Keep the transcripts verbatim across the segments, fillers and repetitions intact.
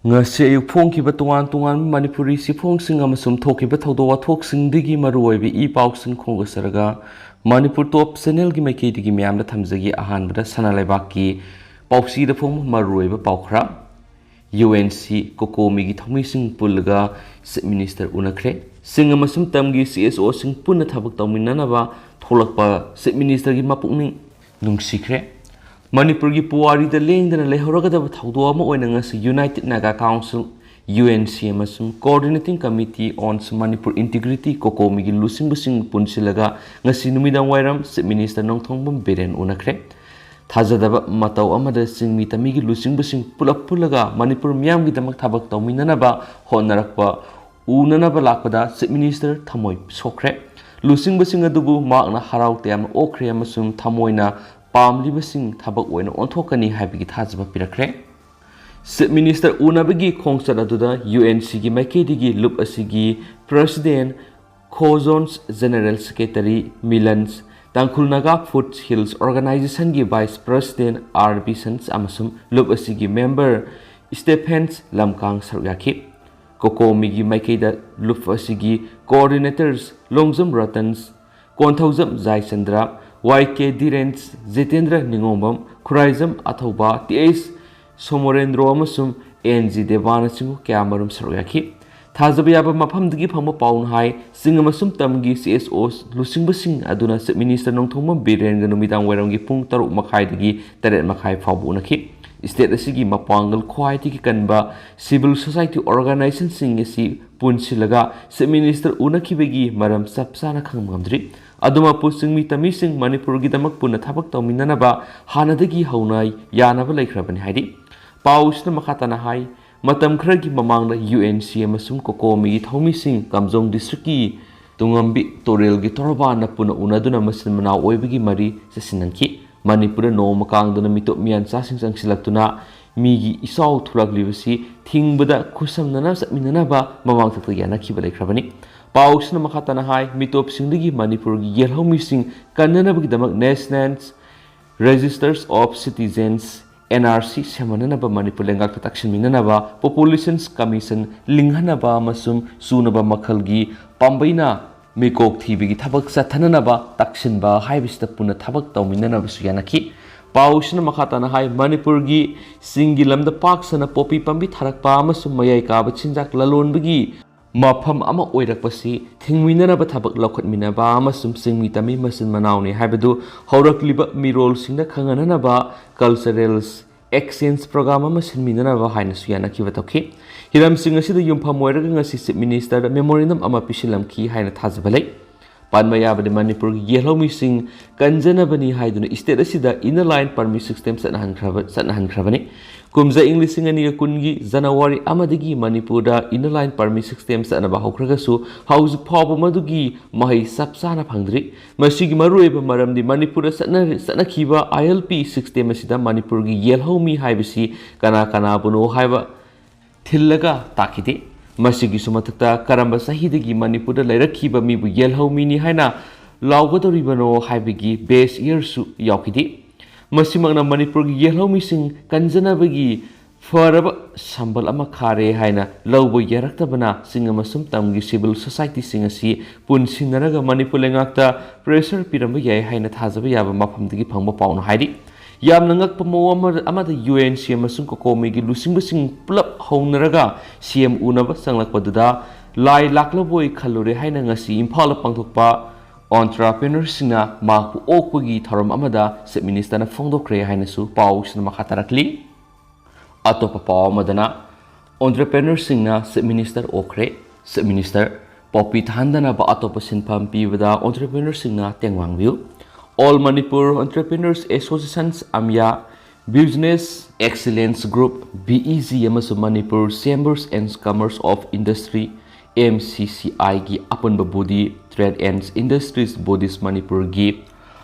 ꯉꯁꯤ ꯑꯌꯨꯛ ꯐꯣꯡꯈꯤꯕ ꯇꯣꯉꯥꯟ ꯇꯣꯉꯥꯟꯕ ꯃꯅꯤꯄꯨꯔꯤ ꯆꯦꯐꯣꯡꯁꯤꯡ ꯑꯃꯁꯨꯡ ꯊꯣꯛꯈꯤꯕ ꯊꯧꯗꯣꯛ ꯋꯥꯊꯣꯛꯁꯤꯡꯗꯒꯤ ꯃꯔꯨꯑꯣꯏꯕ ꯏ ꯄꯥꯎꯁꯤꯡ ꯈꯣꯝꯒꯠꯆꯔꯒ ꯃꯅꯤꯄꯨꯔ ꯇꯣꯞ ꯆꯦꯅꯦꯜꯒꯤ ꯃꯥꯏꯀꯩꯗꯒꯤ ꯃꯌꯥꯝꯗ ꯊꯝꯖꯒꯦ꯫ ꯑꯍꯥꯟꯕꯗ ꯁꯅꯥ ꯂꯩꯕꯥꯛꯀꯤ ꯄꯥꯎꯆꯦꯗ ꯐꯣꯡꯕ ꯃꯔꯨꯑꯣꯏꯕ ꯄꯥꯎ ꯈꯔ꯫ ꯌꯨ ꯑꯦꯟ ꯁꯤ ꯀꯣꯀꯣꯃꯤꯒꯤ ꯊꯧꯃꯤꯁꯤꯡ ꯄꯨꯜꯂꯒ ꯆꯤꯐ ꯃꯤꯅꯤꯁꯇꯔ ꯎꯅꯈ꯭ꯔꯦ꯫ ꯆꯤꯡ ꯑꯃꯁꯨꯡ ꯇꯝꯒꯤ ꯁꯤ ꯑꯦꯁ ꯑꯣꯁꯤꯡ ꯄꯨꯟꯅ ꯊꯕꯛ ꯇꯧꯃꯤꯟꯅꯅꯕ ꯊꯣꯛꯂꯛꯄ ꯆꯤꯐ ꯃꯤꯅꯤꯁꯇꯔꯒꯤ ꯃꯄꯨꯛꯅꯤꯡ ꯅꯨꯡꯁꯤꯈ꯭ꯔꯦ꯫ ꯃꯅꯤꯄꯨꯔꯒꯤ ꯄꯨꯋꯥꯔꯤꯗ ꯂꯦꯡꯗꯅ ꯂꯩꯍꯧꯔꯒꯗꯕ ꯊꯧꯗꯣꯛ ꯑꯃ ꯑꯣꯏꯅ ꯉꯁꯤ United Naga Council, U N C, ꯑꯃꯁꯨꯡ Coordinating Committee on Manipur Integrity ꯀꯣꯀꯣꯃꯤꯒꯤ ꯂꯨꯆꯤꯡꯕꯁꯤꯡ ꯄꯨꯟꯁꯤꯜꯂꯒ ꯉꯁꯤ ꯅꯨꯃꯤꯗꯥꯡ ꯋꯥꯏꯔꯝ ꯆꯤꯐ ꯃꯤꯅꯤꯁꯇꯔ ꯅꯣꯡꯊꯣꯝꯕꯝ ꯕꯤꯔꯦꯟ ꯎꯅꯈ꯭ꯔꯦ꯫ ꯊꯥꯖꯗꯕ ꯃꯇꯧ ꯑꯃꯗ ꯆꯤꯡꯃꯤ ꯇꯝꯃꯤꯒꯤ ꯂꯨꯆꯤꯡꯕꯁꯤꯡ ꯄꯨꯂꯞ ꯄꯨꯜꯂꯒ ꯃꯅꯤꯄꯨꯔ ꯃꯤꯌꯥꯝꯒꯤꯗꯃꯛ ꯊꯕꯛ ꯇꯧꯃꯤꯟꯅꯅꯕ ꯍꯣꯠꯅꯔꯛꯄ ꯎꯅꯅꯕ ꯂꯥꯛꯄꯗ ꯆꯤꯐ ꯃꯤꯅꯤꯁꯇꯔ ꯊꯃꯣꯏ ꯁꯣꯛꯈ꯭ꯔꯦ꯫ ꯂꯨꯆꯤꯡꯕꯁꯤꯡ ꯑꯗꯨꯕꯨ ꯃꯍꯥꯛꯅ ꯍꯔꯥꯎ ꯇꯌꯥꯝꯅ ꯑꯣꯛꯈ꯭ꯔꯦ ꯑꯃꯁꯨꯡ ꯊꯃꯣꯏꯅ ꯄꯥꯝꯂꯤꯕꯁꯤꯡ ꯊꯕꯛ ꯑꯣꯏꯅ ꯑꯣꯟꯊꯣꯛꯀꯅꯤ ꯍꯥꯏꯕꯒꯤ ꯊꯥꯖꯕ ꯄꯤꯔꯛꯈ꯭ꯔꯦ꯫ ꯆꯤꯐ ꯃꯤꯅꯤꯁꯇꯔ ꯎꯅꯕꯒꯤ ꯈꯣꯡꯆꯠ ꯑꯗꯨꯗ ꯌꯨ ꯑꯦꯟ ꯁꯤꯒꯤ ꯃꯥꯏꯀꯩꯗꯒꯤ ꯂꯨꯞ ꯑꯁꯤꯒꯤ president Khojons, general secretary Milans, Tangkhul Naga foot hills ꯑꯣꯔꯒꯅꯥꯏꯖꯦꯁꯟꯒꯤ ꯚꯥꯏꯁ ꯄ꯭ꯔꯁꯤꯗꯦꯟ ꯑꯥꯔ ꯕꯤꯁꯟꯁ ꯑꯃꯁꯨꯡ ꯂꯨꯞ ꯑꯁꯤꯒꯤ ꯃꯦꯝꯕꯔ ꯁ꯭ꯇꯦꯐꯦꯟꯁ ꯂꯝꯀꯥꯡ ꯁꯔꯨꯛ ꯌꯥꯈꯤ꯫ ꯀꯣꯀꯣꯃꯤꯒꯤ ꯃꯥꯏꯀꯩꯗ ꯂꯨꯞ ꯑꯁꯤꯒꯤ ꯀꯣꯑꯣꯔꯗꯤꯅꯦꯇꯔꯁ ꯂꯣꯡꯖꯝ ꯔꯇꯟꯁ, ꯀꯣꯟꯊꯧꯖꯝ ꯖꯥꯏꯆꯟꯗ꯭ꯔ, ꯋꯥꯏ ꯀꯦ ꯙꯤꯔꯦꯟꯁ, ꯖꯤꯇꯦꯟꯗ꯭ꯔ ꯅꯤꯉꯣꯝꯕꯝ, ꯈꯨꯔꯥꯏꯖꯝ ꯑꯊꯧꯕ, ꯇꯤ ꯑꯩꯆ ꯁꯣꯃꯣꯔꯦꯟꯗ꯭ꯔꯣ ꯑꯃꯁꯨꯡ ꯑꯦꯟ ꯖꯤ ꯗꯦꯕꯥꯅꯆꯤꯡꯕ ꯀꯌꯥ ꯃꯔꯨꯝ ꯁꯔꯨꯛ ꯌꯥꯈꯤ꯫ ꯊꯥꯖꯕ ꯌꯥꯕ ꯃꯐꯝꯗꯒꯤ ꯐꯪꯕ ꯄꯥꯎꯅ ꯍꯥꯏ, ꯆꯤꯡ ꯑꯃꯁꯨꯡ ꯇꯝꯒꯤ ꯁꯤ ꯑꯦꯁ ꯑꯣ ꯂꯨꯆꯤꯡꯕꯁꯤꯡ ꯑꯗꯨꯅ ꯆꯤꯐ ꯃꯤꯅꯤꯁꯇꯔ ꯅꯣꯡꯊꯣꯝꯕꯝ ꯕꯤꯔꯦꯟꯒ ꯅꯨꯃꯤꯗꯥꯡ ꯋꯥꯏꯔꯝꯒꯤ ꯄꯨꯡ ꯇꯔꯨꯛ ꯃꯈꯥꯏꯗꯒꯤ ꯇꯔꯦꯠ ꯃꯈꯥꯏ ꯐꯥꯎꯕ ꯎꯅꯈꯤ꯫ ꯁ꯭ꯇꯦꯠ ꯑꯁꯤꯒꯤ ꯃꯄꯥꯡꯒꯜ ꯈ꯭ꯋꯥꯏꯗꯒꯤ ꯀꯟꯕ ꯁꯤꯚꯤꯜ ꯁꯣꯁꯥꯏꯇꯤ ꯑꯣꯔꯒꯅꯥꯏꯖꯦꯁꯟꯁꯤꯡ ꯑꯁꯤ ꯄꯨꯟꯁꯤꯜꯂꯒ ꯆꯤꯐ ꯃꯤꯅꯤꯁꯇꯔ ꯎꯅꯈꯤꯕꯒꯤ ꯃꯔꯝ ꯆꯞ ꯆꯥꯅ ꯈꯪꯕ ꯉꯝꯗ꯭ꯔꯤ꯫ ꯑꯗꯨꯃꯛꯄꯨ ꯆꯤꯡꯃꯤ ꯇꯝꯃꯤꯁꯤꯡ ꯃꯅꯤꯄꯨꯔꯒꯤꯗꯃꯛ ꯄꯨꯟꯅ ꯊꯕꯛ ꯇꯧꯃꯤꯟꯅꯅꯕ ꯍꯥꯟꯅꯗꯒꯤ ꯍꯧꯅ ꯌꯥꯅꯕ ꯂꯩꯈ꯭ꯔꯕꯅꯤ ꯍꯥꯏꯔꯤ꯫ ꯄꯥꯎꯁꯤꯅ ꯃꯈꯥ ꯇꯥꯅ ꯍꯥꯏ, ꯃꯇꯝ ꯈꯔꯒꯤ ꯃꯃꯥꯡꯗ ꯌꯨ ꯑꯦꯟ ꯁꯤ ꯑꯃꯁꯨꯡ ꯀꯣꯀꯣꯃꯤꯒꯤ ꯊꯧꯃꯤꯁꯤꯡ ꯀꯥꯝꯖꯣꯡ ꯗꯤꯁꯇ꯭ꯔꯤꯛꯀꯤ ꯇꯨꯡꯉꯝꯕꯤ ꯇꯣꯔꯦꯜꯒꯤ ꯇꯣꯔꯕꯥꯟꯅ ꯄꯨꯟꯅ ꯎꯅꯗꯨꯅ ꯃꯆꯤꯟ ꯃꯅꯥꯎ ꯑꯣꯏꯕꯒꯤ ꯃꯔꯤ ꯆꯠꯁꯤꯟꯅꯈꯤ꯫ ꯃꯅꯤꯄꯨꯔꯗ ꯅꯣꯡꯃ ꯀꯥꯡꯗꯅ ꯃꯤꯇꯣꯞ ꯃꯤꯌꯥꯟꯆꯥꯁꯤꯡ ꯆꯪꯁꯤꯜꯂꯛꯇꯨꯅ ꯃꯤꯒꯤ ꯏꯆꯥꯎ ꯊꯣꯛꯂꯛꯂꯤꯕꯁꯤ ꯊꯤꯡꯕꯗ ꯈꯨꯠꯁꯝꯅꯅ ꯆꯠꯃꯤꯟꯅꯅꯕ ꯃꯃꯥꯡꯊꯛꯇ ꯌꯥꯅꯈꯤꯕ ꯂꯩꯈ꯭ꯔꯕꯅꯤ꯫ ꯄꯥꯎꯁꯤꯅ ꯃꯈꯥ ꯇꯥꯅ ꯍꯥꯏ, ꯃꯤꯇꯣꯞꯁꯤꯡꯗꯒꯤ ꯃꯅꯤꯄꯨꯔꯒꯤ ꯌꯦꯜꯍꯧꯃꯤꯁꯤꯡ ꯀꯟꯅꯅꯕꯒꯤꯗꯃꯛ National Registers of Citizens, N R C ꯁꯦꯝꯍꯟꯅꯅꯕ, ꯃꯅꯤꯄꯨꯔ ꯂꯩꯉꯥꯛꯇ ꯇꯛꯁꯤꯟꯃꯤꯟꯅꯅꯕ, Populations Commission ꯂꯤꯡꯍꯟꯅꯕ ꯑꯃꯁꯨꯡ ꯁꯨꯅꯕ ꯃꯈꯜꯒꯤ ꯄꯥꯝꯕꯩꯅ ꯃꯤꯀꯣꯛ ꯊꯤꯕꯒꯤ ꯊꯕꯛ ꯆꯠꯊꯅꯅꯕ ꯇꯛꯁꯤꯟꯕ ꯍꯥꯏꯕꯁꯤꯗ ꯄꯨꯟꯅ ꯊꯕꯛ ꯇꯧꯃꯤꯟꯅꯅꯕꯁꯨ ꯌꯥꯅꯈꯤ꯫ ꯄꯥꯎꯁꯤꯅ ꯃꯈꯥ ꯇꯥꯅ ꯍꯥꯏ, ꯃꯅꯤꯄꯨꯔꯒꯤ ꯆꯤꯡꯒꯤ ꯂꯝꯗ ꯄꯥꯛ ꯁꯟꯅ ꯄꯣꯄꯤ ꯄꯥꯝꯕꯤ ꯊꯥꯔꯛꯄ ꯑꯃꯁꯨꯡ ꯃꯌꯥꯏ ꯀꯥꯕ ꯆꯤꯟꯖꯥꯛ ꯂꯂꯣꯟꯕꯒꯤ ꯃꯐꯝ ꯑꯃ ꯑꯣꯏꯔꯛꯄꯁꯤ ꯊꯤꯡꯃꯤꯟꯅꯅꯕ ꯊꯕꯛ ꯂꯧꯈꯠꯃꯤꯟꯅꯕ ꯑꯃꯁꯨꯡ ꯆꯤꯡꯃꯤ ꯇꯝꯃꯤ ꯃꯆꯤꯟ ꯃꯅꯥꯎꯅꯤ ꯍꯥꯏꯕꯗꯨ ꯍꯧꯔꯛꯂꯤꯕ ꯃꯤꯔꯣꯜꯁꯤꯡꯗ ꯈꯪꯍꯟꯅꯅꯕ cultural exchange program ꯑꯃ ꯁꯤꯟꯃꯤꯟꯅꯅꯕ ꯍꯥꯏꯅꯁꯨ ꯌꯥꯅꯈꯤꯕ ꯇꯧꯈꯤ꯫ ꯍꯤꯔꯝꯁꯤꯡ ꯑꯁꯤꯗ ꯌꯨꯝꯐꯝ ꯑꯣꯏꯔꯒ ꯉꯁꯤ Chief Minister ꯗ memorandum ꯑꯃ ꯄꯤꯁꯤꯜꯂꯝꯈꯤ ꯍꯥꯏꯅ ꯊꯥꯖꯕ ꯂꯩ꯫ ꯄꯟꯕ ꯌꯥꯕꯗꯤ, ꯃꯅꯤꯄꯨꯔꯒꯤ ꯌꯦꯜꯍꯧꯃꯤꯁꯤꯡ ꯀꯟꯖꯅꯕꯅꯤ ꯍꯥꯏꯗꯨꯅ state ꯑꯁꯤꯗ Inner Line Permit System ꯆꯠꯅꯍꯟꯈ꯭ꯔꯕ-, ꯆꯠꯅꯍꯟꯈ꯭ꯔꯕꯅꯤ꯫ ꯀꯨꯝꯖꯥ ꯏꯪ ꯂꯤꯁꯤꯡ ꯑꯅꯤꯒ ꯀꯨꯟꯒꯤ January ꯑꯃꯗꯒꯤ ꯃꯅꯤꯄꯨꯔꯗ Inner Line Permit System ꯆꯠꯅꯕ ꯍꯧꯈ꯭ꯔꯒꯁꯨ ꯍꯧꯖꯤꯛ ꯐꯥꯎꯕ ꯃꯗꯨꯒꯤ ꯃꯍꯩ ꯆꯞ ꯆꯥꯅ ꯐꯪꯗ꯭ꯔꯤ꯫ ꯃꯁꯤꯒꯤ ꯃꯔꯨꯑꯣꯏꯕ ꯃꯔꯝꯗꯤ ꯃꯅꯤꯄꯨꯔꯗ ꯆꯠꯅ-, ꯆꯠꯅꯈꯤꯕ I L P system ꯑꯁꯤꯗ ꯃꯅꯤꯄꯨꯔꯒꯤ ꯌꯦꯜꯍꯧꯃꯤ ꯍꯥꯏꯕꯁꯤ ꯀꯅꯥ ꯀꯅꯥꯕꯨꯅꯣ ꯍꯥꯏꯕ ꯊꯤꯜꯂꯒ ꯇꯥꯛꯈꯤꯗꯦ꯫ ꯃꯁꯤꯒꯤꯁꯨ ꯃꯊꯛꯇ ꯀꯔꯝꯕ ꯆꯍꯤꯗꯒꯤ ꯃꯅꯤꯄꯨꯔꯗ ꯂꯩꯔꯛꯈꯤꯕ ꯃꯤꯕꯨ ꯌꯦꯜꯍꯧꯃꯤꯅꯤ ꯍꯥꯏꯅ ꯂꯥꯎꯒꯗꯧꯔꯤꯕꯅꯣ ꯍꯥꯏꯕꯒꯤ base year ꯁꯨ ꯌꯥꯎꯈꯤꯗꯦ꯫ ꯃꯁꯤꯃꯛꯅ ꯃꯅꯤꯄꯨꯔꯒꯤ ꯌꯦꯜꯍꯧꯃꯤꯁꯤꯡ ꯀꯟꯖꯅꯕꯒꯤ ꯐꯔꯕ ꯁꯝꯕꯜ ꯑꯃ ꯈꯥꯔꯦ ꯍꯥꯏꯅ ꯂꯧꯕ ꯌꯥꯔꯛꯇꯕꯅ ꯆꯤꯡ ꯑꯃꯁꯨꯡ ꯇꯝꯒꯤ civil society ꯁꯤꯡ ꯑꯁꯤ ꯄꯨꯟꯁꯤꯟꯅꯔꯒ ꯃꯅꯤꯄꯨꯔ ꯂꯩꯉꯥꯛꯇ pressure ꯄꯤꯔꯝꯕ ꯌꯥꯏ ꯍꯥꯏꯅ ꯊꯥꯖꯕ ꯌꯥꯕ ꯃꯐꯝꯗꯒꯤ ꯐꯪꯕ ꯄꯥꯎꯅ ꯍꯥꯏꯔꯤ꯫ ꯌꯥꯝꯅ ꯉꯛꯄ ꯃꯑꯣꯡ ꯑꯃ-, ꯑꯃꯗ U N C ꯑꯃꯁꯨꯡ COCOMI ꯒꯤ ꯂꯨꯆꯤꯡꯕꯁꯤꯡ ꯄꯨꯂꯞ ꯍꯧꯅꯔꯒ C M ꯎꯅꯕ ꯆꯪꯂꯛꯄꯗꯨꯗ ꯂꯥꯏ ꯂꯥꯛꯂꯕꯣꯏ ꯈꯜꯂꯨꯔꯦ ꯍꯥꯏꯅ ꯉꯁꯤ ꯏꯝꯐꯥꯜꯗ ꯄꯥꯡꯊꯣꯛꯄ entrepreneur ꯁꯤꯡꯅ ꯃꯍꯥꯛꯄꯨ ꯑꯣꯛꯄꯒꯤ ꯊꯧꯔꯝ ꯑꯃꯗ Chief Minister ꯅ ꯐꯣꯡꯗꯣꯛꯈ꯭ꯔꯦ ꯍꯥꯏꯅꯁꯨ ꯄꯥꯎꯁꯤꯅ ꯃꯈꯥ ꯇꯥꯔꯛꯂꯤ꯫ ꯑꯇꯣꯞꯄ ꯄꯥꯎ ꯑꯃꯗꯅ, entrepreneur ꯁꯤꯡꯅ Chief Minister ꯑꯣꯛꯈ꯭ꯔꯦ꯫ Chief Minister ꯄꯣꯄꯤ ꯊꯥꯍꯟꯗꯅꯕ ꯑꯇꯣꯞꯄ ꯁꯤꯟꯐꯝ ꯄꯤꯕꯗ entrepreneur ꯁꯤꯡꯅ ꯇꯦꯡꯕꯥꯡꯕꯤꯌꯨ꯫ All Manipur Entrepreneurs Associations, AMYA, Business Excellence Group, B E G, ꯑꯃꯁꯨꯡ Manipur Chambers and Commerce of Industry, M C C I, ꯒꯤ ꯑꯄꯨꯟꯕ body, Trade and Industries Bodies ꯃꯅꯤꯄꯨꯔꯒꯤ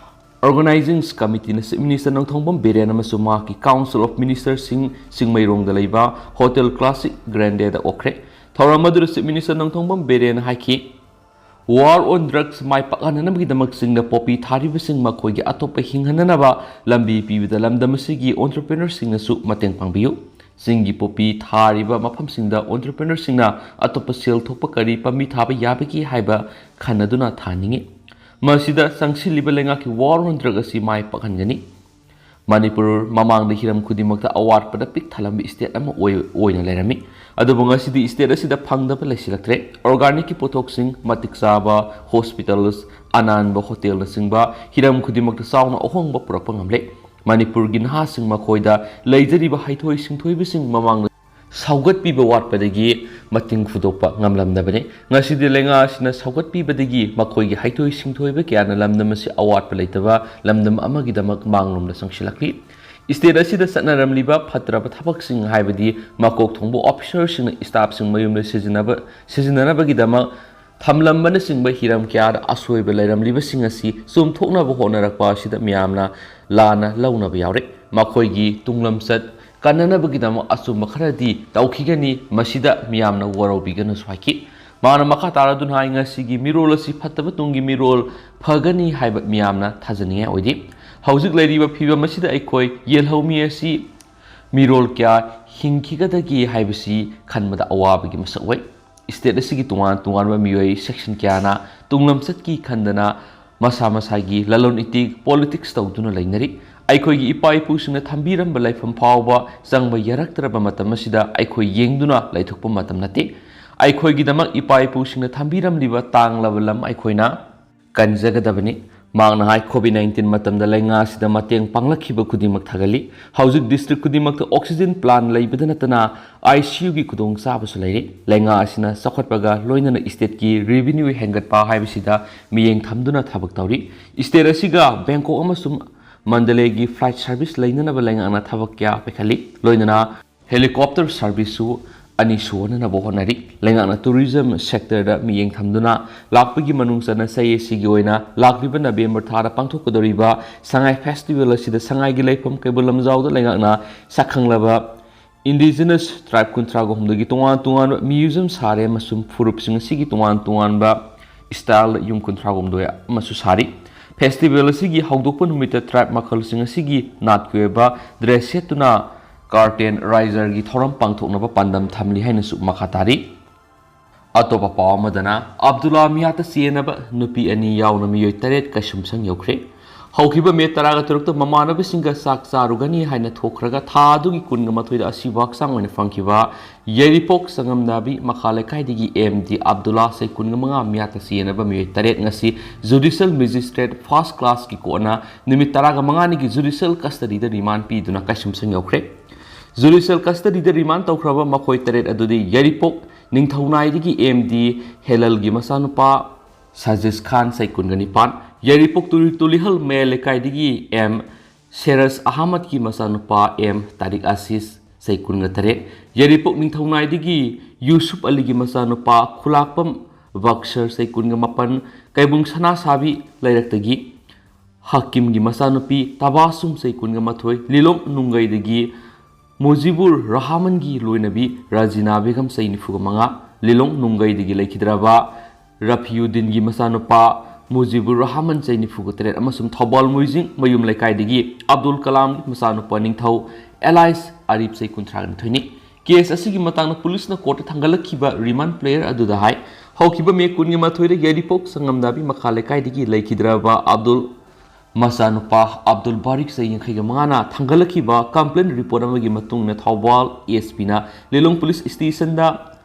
Organizing Committee ꯅ Chief Minister ꯅꯣꯡꯊꯣꯝꯕꯝ ꯕꯤꯔꯦꯟ ꯑꯃꯁꯨꯡ ꯃꯍꯥꯛꯀꯤ Council of Minister ꯁꯤꯡ ꯆꯤꯡꯃꯩꯔꯣꯡꯗ ꯂꯩꯕ Hotel Classic Grande ꯗ ꯑꯣꯛꯈ꯭ꯔꯦ꯫ ꯊꯧꯔꯝ ꯑꯗꯨꯗ Chief Minister ꯅꯣꯡꯊꯣꯝꯕꯝ ꯕꯤꯔꯦꯟ ꯍꯥꯏꯈꯤ, War on Drugs ꯃꯥꯏ ꯄꯥꯛꯍꯟꯅꯅꯕꯒꯤꯗꯃꯛ ꯆꯤꯡꯗ ꯄꯣꯄꯤ ꯊꯥꯔꯤꯕꯁꯤꯡ ꯃꯈꯣꯏꯒꯤ ꯑꯇꯣꯞꯄ ꯍꯤꯡꯍꯟꯅꯅꯕ ꯂꯝꯕꯤ ꯄꯤꯕꯗ ꯂꯝꯗꯝ ꯑꯁꯤꯒꯤ entrepreneurꯁꯤꯡꯅꯁꯨ ꯃꯇꯦꯡ ꯄꯥꯡꯕꯤꯌꯨ꯫ ꯆꯤꯡꯒꯤ ꯄꯣꯄꯤ ꯊꯥꯔꯤꯕ ꯃꯐꯝꯁꯤꯡꯗ entrepreneurꯁꯤꯡꯅ ꯑꯇꯣꯞꯄ ꯁꯦꯜ ꯊꯣꯛꯄ ꯀꯔꯤ ꯄꯥꯝꯕꯤ ꯊꯥꯕ ꯌꯥꯕꯒꯦ ꯍꯥꯏꯕ ꯈꯟꯅꯗꯨꯅ ꯊꯥꯅꯤꯡꯏ꯫ ꯃꯁꯤꯗ ꯆꯪꯁꯤꯜꯂꯤꯕ ꯂꯩꯉꯥꯛꯀꯤ war on drug ꯑꯁꯤ ꯃꯥꯏ ꯄꯥꯛꯍꯟꯒꯅꯤ꯫ ꯃꯅꯤꯄꯨꯔ ꯃꯃꯥꯡꯗ ꯍꯤꯔꯝ ꯈꯨꯗꯤꯡꯃꯛꯇ ꯑꯋꯥꯠꯄꯗ ꯄꯤꯛ ꯊꯜꯂꯝꯕ state ꯑꯃ ꯑꯣꯏ-, ꯑꯣꯏꯅ ꯂꯩꯔꯝꯃꯤ꯫ ꯑꯗꯨꯕꯨ ꯉꯁꯤꯗꯤ state ꯑꯁꯤꯗ ꯐꯪꯗꯕ ꯂꯩꯁꯤꯜꯂꯛꯇ꯭ꯔꯦ꯫ Organicꯀꯤ ꯄꯣꯠꯊꯣꯛꯁꯤꯡ, ꯃꯇꯤꯛ ꯆꯥꯕ hospitals, ꯑꯅꯥꯟꯕ hotelꯅꯆꯤꯡꯕ ꯍꯤꯔꯝ ꯈꯨꯗꯤꯡꯃꯛꯇ ꯆꯥꯎꯅ ꯑꯍꯣꯡꯕ ꯄꯨꯔꯛꯄ ꯉꯝꯂꯦ꯫ ꯃꯅꯤꯄꯨꯔꯒꯤ ꯅꯍꯥꯁꯤꯡ ꯃꯈꯣꯏꯗ ꯂꯩꯖꯔꯤꯕ ꯍꯩꯊꯣꯏ ꯁꯤꯡꯊꯣꯏꯕꯁꯤꯡ ꯃꯃꯥꯡꯗ ꯁꯧꯒꯠꯄꯤꯕ ꯋꯥꯠꯄꯗꯒꯤ ꯃꯇꯤꯡ ꯐꯨꯗꯣꯛꯄ ꯉꯝꯂꯝꯗꯕꯅꯤ꯫ ꯉꯁꯤꯗꯤ ꯂꯩꯉꯥꯛ ꯑꯁꯤꯅ ꯁꯧꯒꯠꯄꯤꯕꯗꯒꯤ ꯃꯈꯣꯏꯒꯤ ꯍꯩꯊꯣꯏ ꯁꯤꯡꯊꯣꯏꯕ ꯀꯌꯥꯅ ꯂꯝꯗꯝ ꯑꯁꯤ ꯑꯋꯥꯠꯄ ꯂꯩꯇꯕ ꯂꯝꯗꯝ ꯑꯃꯒꯤꯗꯃꯛ ꯃꯥꯡꯂꯣꯝꯗ ꯆꯪꯁꯤꯜꯂꯛꯂꯤ꯫ State ꯑꯁꯤꯗ ꯆꯠꯅꯔꯝꯂꯤꯕ ꯐꯠꯇ꯭ꯔꯕ ꯊꯕꯛꯁꯤꯡ, ꯍꯥꯏꯕꯗꯤ ꯃꯀꯣꯛ ꯊꯣꯡꯕ officerꯁꯤꯡꯅ staffꯁꯤꯡ ꯃꯌꯨꯝꯗ ꯁꯤꯖꯤꯟꯅꯕ, ꯁꯤꯖꯤꯟꯅꯅꯕꯒꯤꯗꯃꯛ ꯊꯝꯂꯝꯕꯅꯆꯤꯡꯕ ꯍꯤꯔꯝ ꯀꯌꯥꯗ ꯑꯁꯣꯏꯕ ꯂꯩꯔꯝꯂꯤꯕꯁꯤꯡ ꯑꯁꯤ ꯆꯨꯝꯊꯣꯛꯅꯕ ꯍꯣꯠꯅꯔꯛꯄ ꯑꯁꯤꯗ ꯃꯤꯌꯥꯝꯅ ꯂꯥꯟꯅ ꯂꯧꯅꯕ ꯌꯥꯎꯔꯦ꯫ ꯃꯈꯣꯏꯒꯤ ꯇꯨꯡꯂꯝꯆꯠ ꯀꯟꯅꯅꯕꯒꯤꯗꯃꯛ ꯑꯆꯨꯝꯕ ꯈꯔꯗꯤ ꯇꯧꯈꯤꯒꯅꯤ, ꯃꯁꯤꯗ ꯃꯤꯌꯥꯝꯅ ꯋꯥꯔꯧꯕꯤꯒꯅꯨꯁꯨ ꯍꯥꯏꯈꯤ꯫ ꯃꯥꯅ ꯃꯈꯥ ꯇꯥꯔꯗꯨꯅ ꯍꯥꯏ, ꯉꯁꯤꯒꯤ ꯃꯤꯔꯣꯜ ꯑꯁꯤ ꯐꯠꯇꯕ ꯇꯨꯡꯒꯤ ꯃꯤꯔꯣꯜ ꯐꯒꯅꯤ ꯍꯥꯏꯕ ꯃꯤꯌꯥꯝꯅ ꯊꯥꯖꯅꯤꯡꯉꯥꯏ ꯑꯣꯏꯗꯦ꯫ ꯍꯧꯖꯤꯛ ꯂꯩꯔꯤꯕ ꯐꯤꯕꯝ ꯑꯁꯤꯗ ꯑꯩꯈꯣꯏ ꯌꯦꯜꯍꯧꯃꯤ ꯑꯁꯤ ꯃꯤꯔꯣꯜ ꯀꯌꯥ ꯍꯤꯡꯈꯤꯒꯗꯒꯦ ꯍꯥꯏꯕꯁꯤ ꯈꯟꯕꯗ ꯑꯋꯥꯕꯒꯤ ꯃꯁꯛ ꯑꯣꯏ꯫ State ꯑꯁꯤꯒꯤ ꯇꯣꯉꯥꯟ ꯇꯣꯉꯥꯟꯕ ꯃꯤꯑꯣꯏ section ꯀꯌꯥꯅ ꯇꯨꯡꯂꯝꯆꯠꯀꯤ ꯈꯟꯗꯅ ꯃꯁꯥ ꯃꯁꯥꯒꯤ ꯂꯂꯣꯟ ꯏꯇꯤꯛ, politics ꯇꯧꯗꯨꯅ ꯂꯩꯅꯔꯤ꯫ ꯑꯩꯈꯣꯏꯒꯤ ꯏꯄꯥ ꯏꯄꯨꯁꯤꯡꯅ ꯊꯝꯕꯤꯔꯝꯕ ꯂꯩꯐꯝ ꯐꯥꯎꯕ ꯆꯪꯕ ꯌꯥꯔꯛꯇ꯭ꯔꯕ ꯃꯇꯝ ꯑꯁꯤꯗ ꯑꯩꯈꯣꯏ ꯌꯦꯡꯗꯨꯅ ꯂꯩꯊꯣꯛꯄ ꯃꯇꯝ ꯅꯠꯇꯦ꯫ ꯑꯩꯈꯣꯏꯒꯤꯗꯃꯛ ꯏꯄꯥ ꯏꯄꯨꯁꯤꯡꯅ ꯊꯝꯕꯤꯔꯝꯂꯤꯕ ꯇꯥꯡꯂꯕ ꯂꯝ ꯑꯩꯈꯣꯏꯅ ꯀꯟꯖꯒꯗꯕꯅꯤ꯫ ꯃꯍꯥꯛꯅ ꯍꯥꯏ, COVID nineteen ꯃꯇꯝꯗ ꯂꯩꯉꯥꯛ ꯑꯁꯤꯗ ꯃꯇꯦꯡ ꯄꯥꯡꯂꯛꯈꯤꯕ ꯈꯨꯗꯤꯡꯃꯛ ꯊꯥꯒꯠꯂꯤ꯫ ꯍꯧꯖꯤꯛ district ꯈꯨꯗꯤꯡꯃꯛꯇ oxygen plant ꯂꯩꯕꯗ ꯅꯠꯇꯅ ICUꯒꯤ ꯈꯨꯗꯣꯡꯆꯥꯕꯁꯨ ꯂꯩꯔꯤ꯫ ꯂꯩꯉꯥꯛ ꯑꯁꯤꯅ ꯆꯥꯎꯈꯠꯄꯒ ꯂꯣꯏꯅꯅ stateꯀꯤ revenue ꯍꯦꯟꯒꯠꯄ ꯍꯥꯏꯕꯁꯤꯗ ꯃꯤꯠꯌꯦꯡ ꯊꯝꯗꯨꯅ ꯊꯕꯛ ꯇꯧꯔꯤ꯫ State ꯑꯁꯤꯒ ꯕꯦꯡꯀꯣꯛ ꯑꯃꯁꯨꯡ ꯃꯟꯗꯂꯦꯒꯤ flight service ꯂꯩꯅꯅꯕ ꯂꯩꯉꯥꯛꯅ ꯊꯕꯛ ꯀꯌꯥ ꯄꯥꯏꯈꯠꯂꯤ꯫ ꯂꯣꯏꯅꯅ helicopter serviceꯁꯨ ꯑꯅꯤ ꯁꯨꯍꯟꯅꯅꯕ ꯍꯣꯠꯅꯔꯤ꯫ ꯂꯩꯉꯥꯛꯅ tourism sectorꯗ ꯃꯤꯠꯌꯦꯡ ꯊꯝꯗꯨꯅ ꯂꯥꯛꯄꯒꯤ ꯃꯅꯨꯡ ꯆꯟꯅ ꯆꯍꯤ ꯑꯁꯤꯒꯤ ꯑꯣꯏꯅ ꯂꯥꯛꯂꯤꯕ November ꯊꯥꯗ ꯄꯥꯡꯊꯣꯛꯀꯗꯧꯔꯤꯕ ꯁꯉꯥꯏ festival ꯑꯁꯤꯗ ꯁꯉꯥꯏꯒꯤ ꯂꯩꯐꯝ ꯀꯩꯕꯨꯜ ꯂꯝꯖꯥꯎꯗ ꯂꯩꯉꯥꯛꯅ ꯁꯛꯈꯪꯂꯕ indigenous tribe ꯀꯨꯟꯊ꯭ꯔꯥꯒ ꯍꯨꯝꯗꯣꯏꯒꯤ ꯇꯣꯉꯥꯟ ꯇꯣꯉꯥꯟꯕ museum ꯁꯥꯔꯦ ꯑꯃꯁꯨꯡ ꯐꯨꯔꯨꯞꯁꯤꯡ ꯑꯁꯤꯒꯤ ꯇꯣꯉꯥꯟ ꯇꯣꯉꯥꯟꯕ style ꯌꯨꯝ ꯀꯨꯟꯊ꯭ꯔꯥ ꯍꯨꯝꯗꯣꯏ ꯑꯃꯁꯨ ꯁꯥꯔꯤ꯫ Festival ꯑꯁꯤꯒꯤ ꯍꯧꯗꯣꯛꯄ ꯅꯨꯃꯤꯠꯇ tribe ꯃꯈꯜꯁꯤꯡ ꯑꯁꯤꯒꯤ ꯅꯥꯠꯀꯤ ꯑꯣꯏꯕ dress ꯁꯦꯠꯇꯨꯅ curtain raiserꯒꯤ ꯊꯧꯔꯝ ꯄꯥꯡꯊꯣꯛꯅꯕ ꯄꯥꯟꯗꯝ ꯊꯝꯂꯤ ꯍꯥꯏꯅꯁꯨ ꯃꯈꯥ ꯇꯥꯔꯤ꯫ ꯑꯇꯣꯞꯄ ꯄꯥꯎ ꯑꯃꯗꯅ, ꯑꯕꯗꯨꯜꯂꯥ ꯃꯤꯌꯥꯠꯇ ꯆꯦꯟꯅꯕ ꯅꯨꯄꯤ ꯑꯅꯤ ꯌꯥꯎꯅ ꯃꯤꯑꯣꯏ ꯇꯔꯦꯠ ꯀꯩꯁꯨꯝꯁꯪ ꯌꯧꯈ꯭ꯔꯦ꯫ ꯍꯧꯈꯤꯕ ꯃꯦ ꯇꯔꯥꯒ ꯇꯔꯨꯛꯇ ꯃꯃꯥꯟꯅꯕꯁꯤꯡꯒ ꯆꯥꯛ ꯆꯥꯔꯨꯒꯅꯤ ꯍꯥꯏꯅ ꯊꯣꯛꯈ꯭ꯔꯒ, ꯊꯥ ꯑꯗꯨꯒꯤ ꯀꯨꯟꯒ ꯃꯥꯊꯣꯏꯗ ꯑꯁꯤꯕ ꯍꯛꯆꯥꯡ ꯑꯣꯏꯅ ꯐꯪꯈꯤꯕ ꯌꯥꯏꯔꯤꯄꯣꯛ ꯆꯉꯝꯅꯥꯕꯤ ꯃꯈꯥ ꯂꯩꯀꯥꯏꯗꯒꯤ ꯑꯦꯝ ꯗꯤ ꯑꯕꯗꯨꯜꯂꯥ, ꯆꯍꯤ ꯀꯨꯟꯒ ꯃꯉꯥ, ꯃꯤꯌꯥꯠꯇ ꯆꯦꯟꯅꯕ ꯃꯤꯑꯣꯏ ꯇꯔꯦꯠ ꯉꯁꯤ Judicial Magistrate First Classꯀꯤ ꯀꯣꯔꯠꯅ ꯅꯨꯃꯤꯠ ꯇꯔꯥꯒ ꯃꯉꯥꯅꯤꯒꯤ judicial custodyꯗ remand ꯄꯤꯗꯨꯅ ꯀꯩꯁꯨꯝꯁꯪ ꯌꯧꯈ꯭ꯔꯦ꯫ Judicial custodyꯗ remand ꯇꯧꯈ꯭ꯔꯕ ꯃꯈꯣꯏ ꯇꯔꯦꯠ ꯑꯗꯨꯗꯤ ꯌꯥꯏꯔꯤꯄꯣꯛ ꯅꯤꯡꯊꯧꯅꯥꯏꯗꯒꯤ ꯑꯦꯝ ꯗꯤ ꯍꯦꯂꯜꯒꯤ ꯃꯆꯥꯅꯨꯄꯥ ꯁꯥꯖꯤꯁ ꯈꯥꯟ, ꯆꯍꯤ ꯀꯨꯟꯒ ꯅꯤꯄꯥꯟ, ꯌꯥꯏꯔꯤꯄꯣꯛ ꯇꯨꯔꯤ-, ꯇꯨꯂꯤꯍꯜ ꯃꯌꯥꯏ ꯂꯩꯀꯥꯏꯗꯒꯤ ꯑꯦꯝ ꯁꯦꯔꯁ ꯑꯍꯃꯗꯀꯤ ꯃꯆꯥꯅꯨꯄꯥ ꯑꯦꯝ ꯇꯥꯔꯤꯛ ꯑꯁꯤꯁ, ꯆꯍꯤ ꯀꯨꯟꯒ ꯇꯔꯦꯠ, ꯌꯥꯏꯔꯤꯄꯣꯛ ꯅꯤꯡꯊꯧꯅꯥꯏꯗꯒꯤ ꯌꯨꯁꯨꯞ ꯑꯂꯤꯒꯤ ꯃꯆꯥꯅꯨꯄꯥ ꯈꯨꯂꯥꯛꯄꯝ ꯕꯛꯁꯔ, ꯆꯍꯤ ꯀꯨꯟꯒ ꯃꯥꯄꯟ, ꯀꯩꯕꯨꯡ ꯁꯅꯥꯁꯥꯕꯤ ꯂꯩꯔꯛꯇꯒꯤ ꯍꯥꯀꯤꯝꯒꯤ ꯃꯆꯥꯅꯨꯄꯤ ꯇꯕꯥꯁꯨꯝ, ꯆꯍꯤ ꯀꯨꯟꯒ ꯃꯥꯊꯣꯏ, ꯂꯤꯂꯣꯡ ꯅꯨꯡꯒꯩꯗꯒꯤ ꯃꯨꯖꯤꯕꯨꯔ ꯔꯍꯃꯟꯒꯤ ꯂꯣꯏꯅꯕꯤ ꯔꯥꯖꯤꯅꯥ ꯕꯦꯒꯝ, ꯆꯍꯤ ꯅꯤꯐꯨꯒ ꯃꯉꯥ, ꯂꯤꯂꯣꯡ ꯅꯨꯡꯒꯩꯗꯒꯤ ꯂꯩꯈꯤꯗ꯭ꯔꯕ ꯔꯐꯤꯌꯨꯗꯤꯟꯒꯤ ꯃꯆꯥꯅꯨꯄꯥ ꯃꯨꯖꯤꯕꯨꯔ ꯔꯍꯃꯟ, ꯆꯍꯤ ꯅꯤꯐꯨꯒ ꯇꯔꯦꯠ, ꯑꯃꯁꯨꯡ ꯊꯧꯕꯥꯜ ꯃꯣꯏꯖꯤꯡ ꯃꯌꯨꯝ ꯂꯩꯀꯥꯏꯗꯒꯤ ꯑꯕꯗꯨꯜ ꯀꯂꯥꯝꯒꯤ ꯃꯆꯥꯅꯨꯄꯥ ꯅꯤꯡꯊꯧ ꯑꯦꯂꯥꯏꯁ ꯑꯔꯤꯞ, ꯆꯍꯤ ꯀꯨꯟꯊ꯭ꯔꯥꯒ ꯅꯤꯊꯣꯏꯅꯤ꯫ Case ꯑꯁꯤꯒꯤ ꯃꯇꯥꯡꯗ ꯄꯨꯂꯤꯁꯅ ꯀꯣꯔꯠꯇ ꯊꯥꯡꯒꯠꯂꯛꯈꯤꯕ remand prayer ꯑꯗꯨꯗ ꯍꯥꯏ, ꯍꯧꯈꯤꯕ ꯃꯦ ꯀꯨꯟꯒ ꯃꯥꯊꯣꯏꯗ ꯌꯥꯏꯔꯤꯄꯣꯛ ꯁꯪꯉꯝꯗꯥꯕꯤ ꯃꯈꯥ ꯂꯩꯀꯥꯏꯗꯒꯤ ꯂꯩꯈꯤꯗ꯭ꯔꯕ ꯑꯕꯗꯨꯜ ꯃꯆꯥꯅꯨꯄꯥ ꯑꯕꯗꯨꯜ ꯕꯥꯔꯤꯛ, ꯆꯍꯤ ꯌꯥꯡꯈꯩꯒ ꯃꯉꯥꯅ ꯊꯥꯡꯒꯠꯂꯛꯈꯤꯕ complaint report ꯑꯃꯒꯤ ꯃꯇꯨꯡ ꯏꯟꯅ ꯊꯧꯕꯥꯜ ꯑꯦꯁ ꯄꯤꯅ ꯂꯤꯂꯣꯡ ꯄꯨꯂꯤꯁ ꯁ꯭ꯇꯦꯁꯟꯗ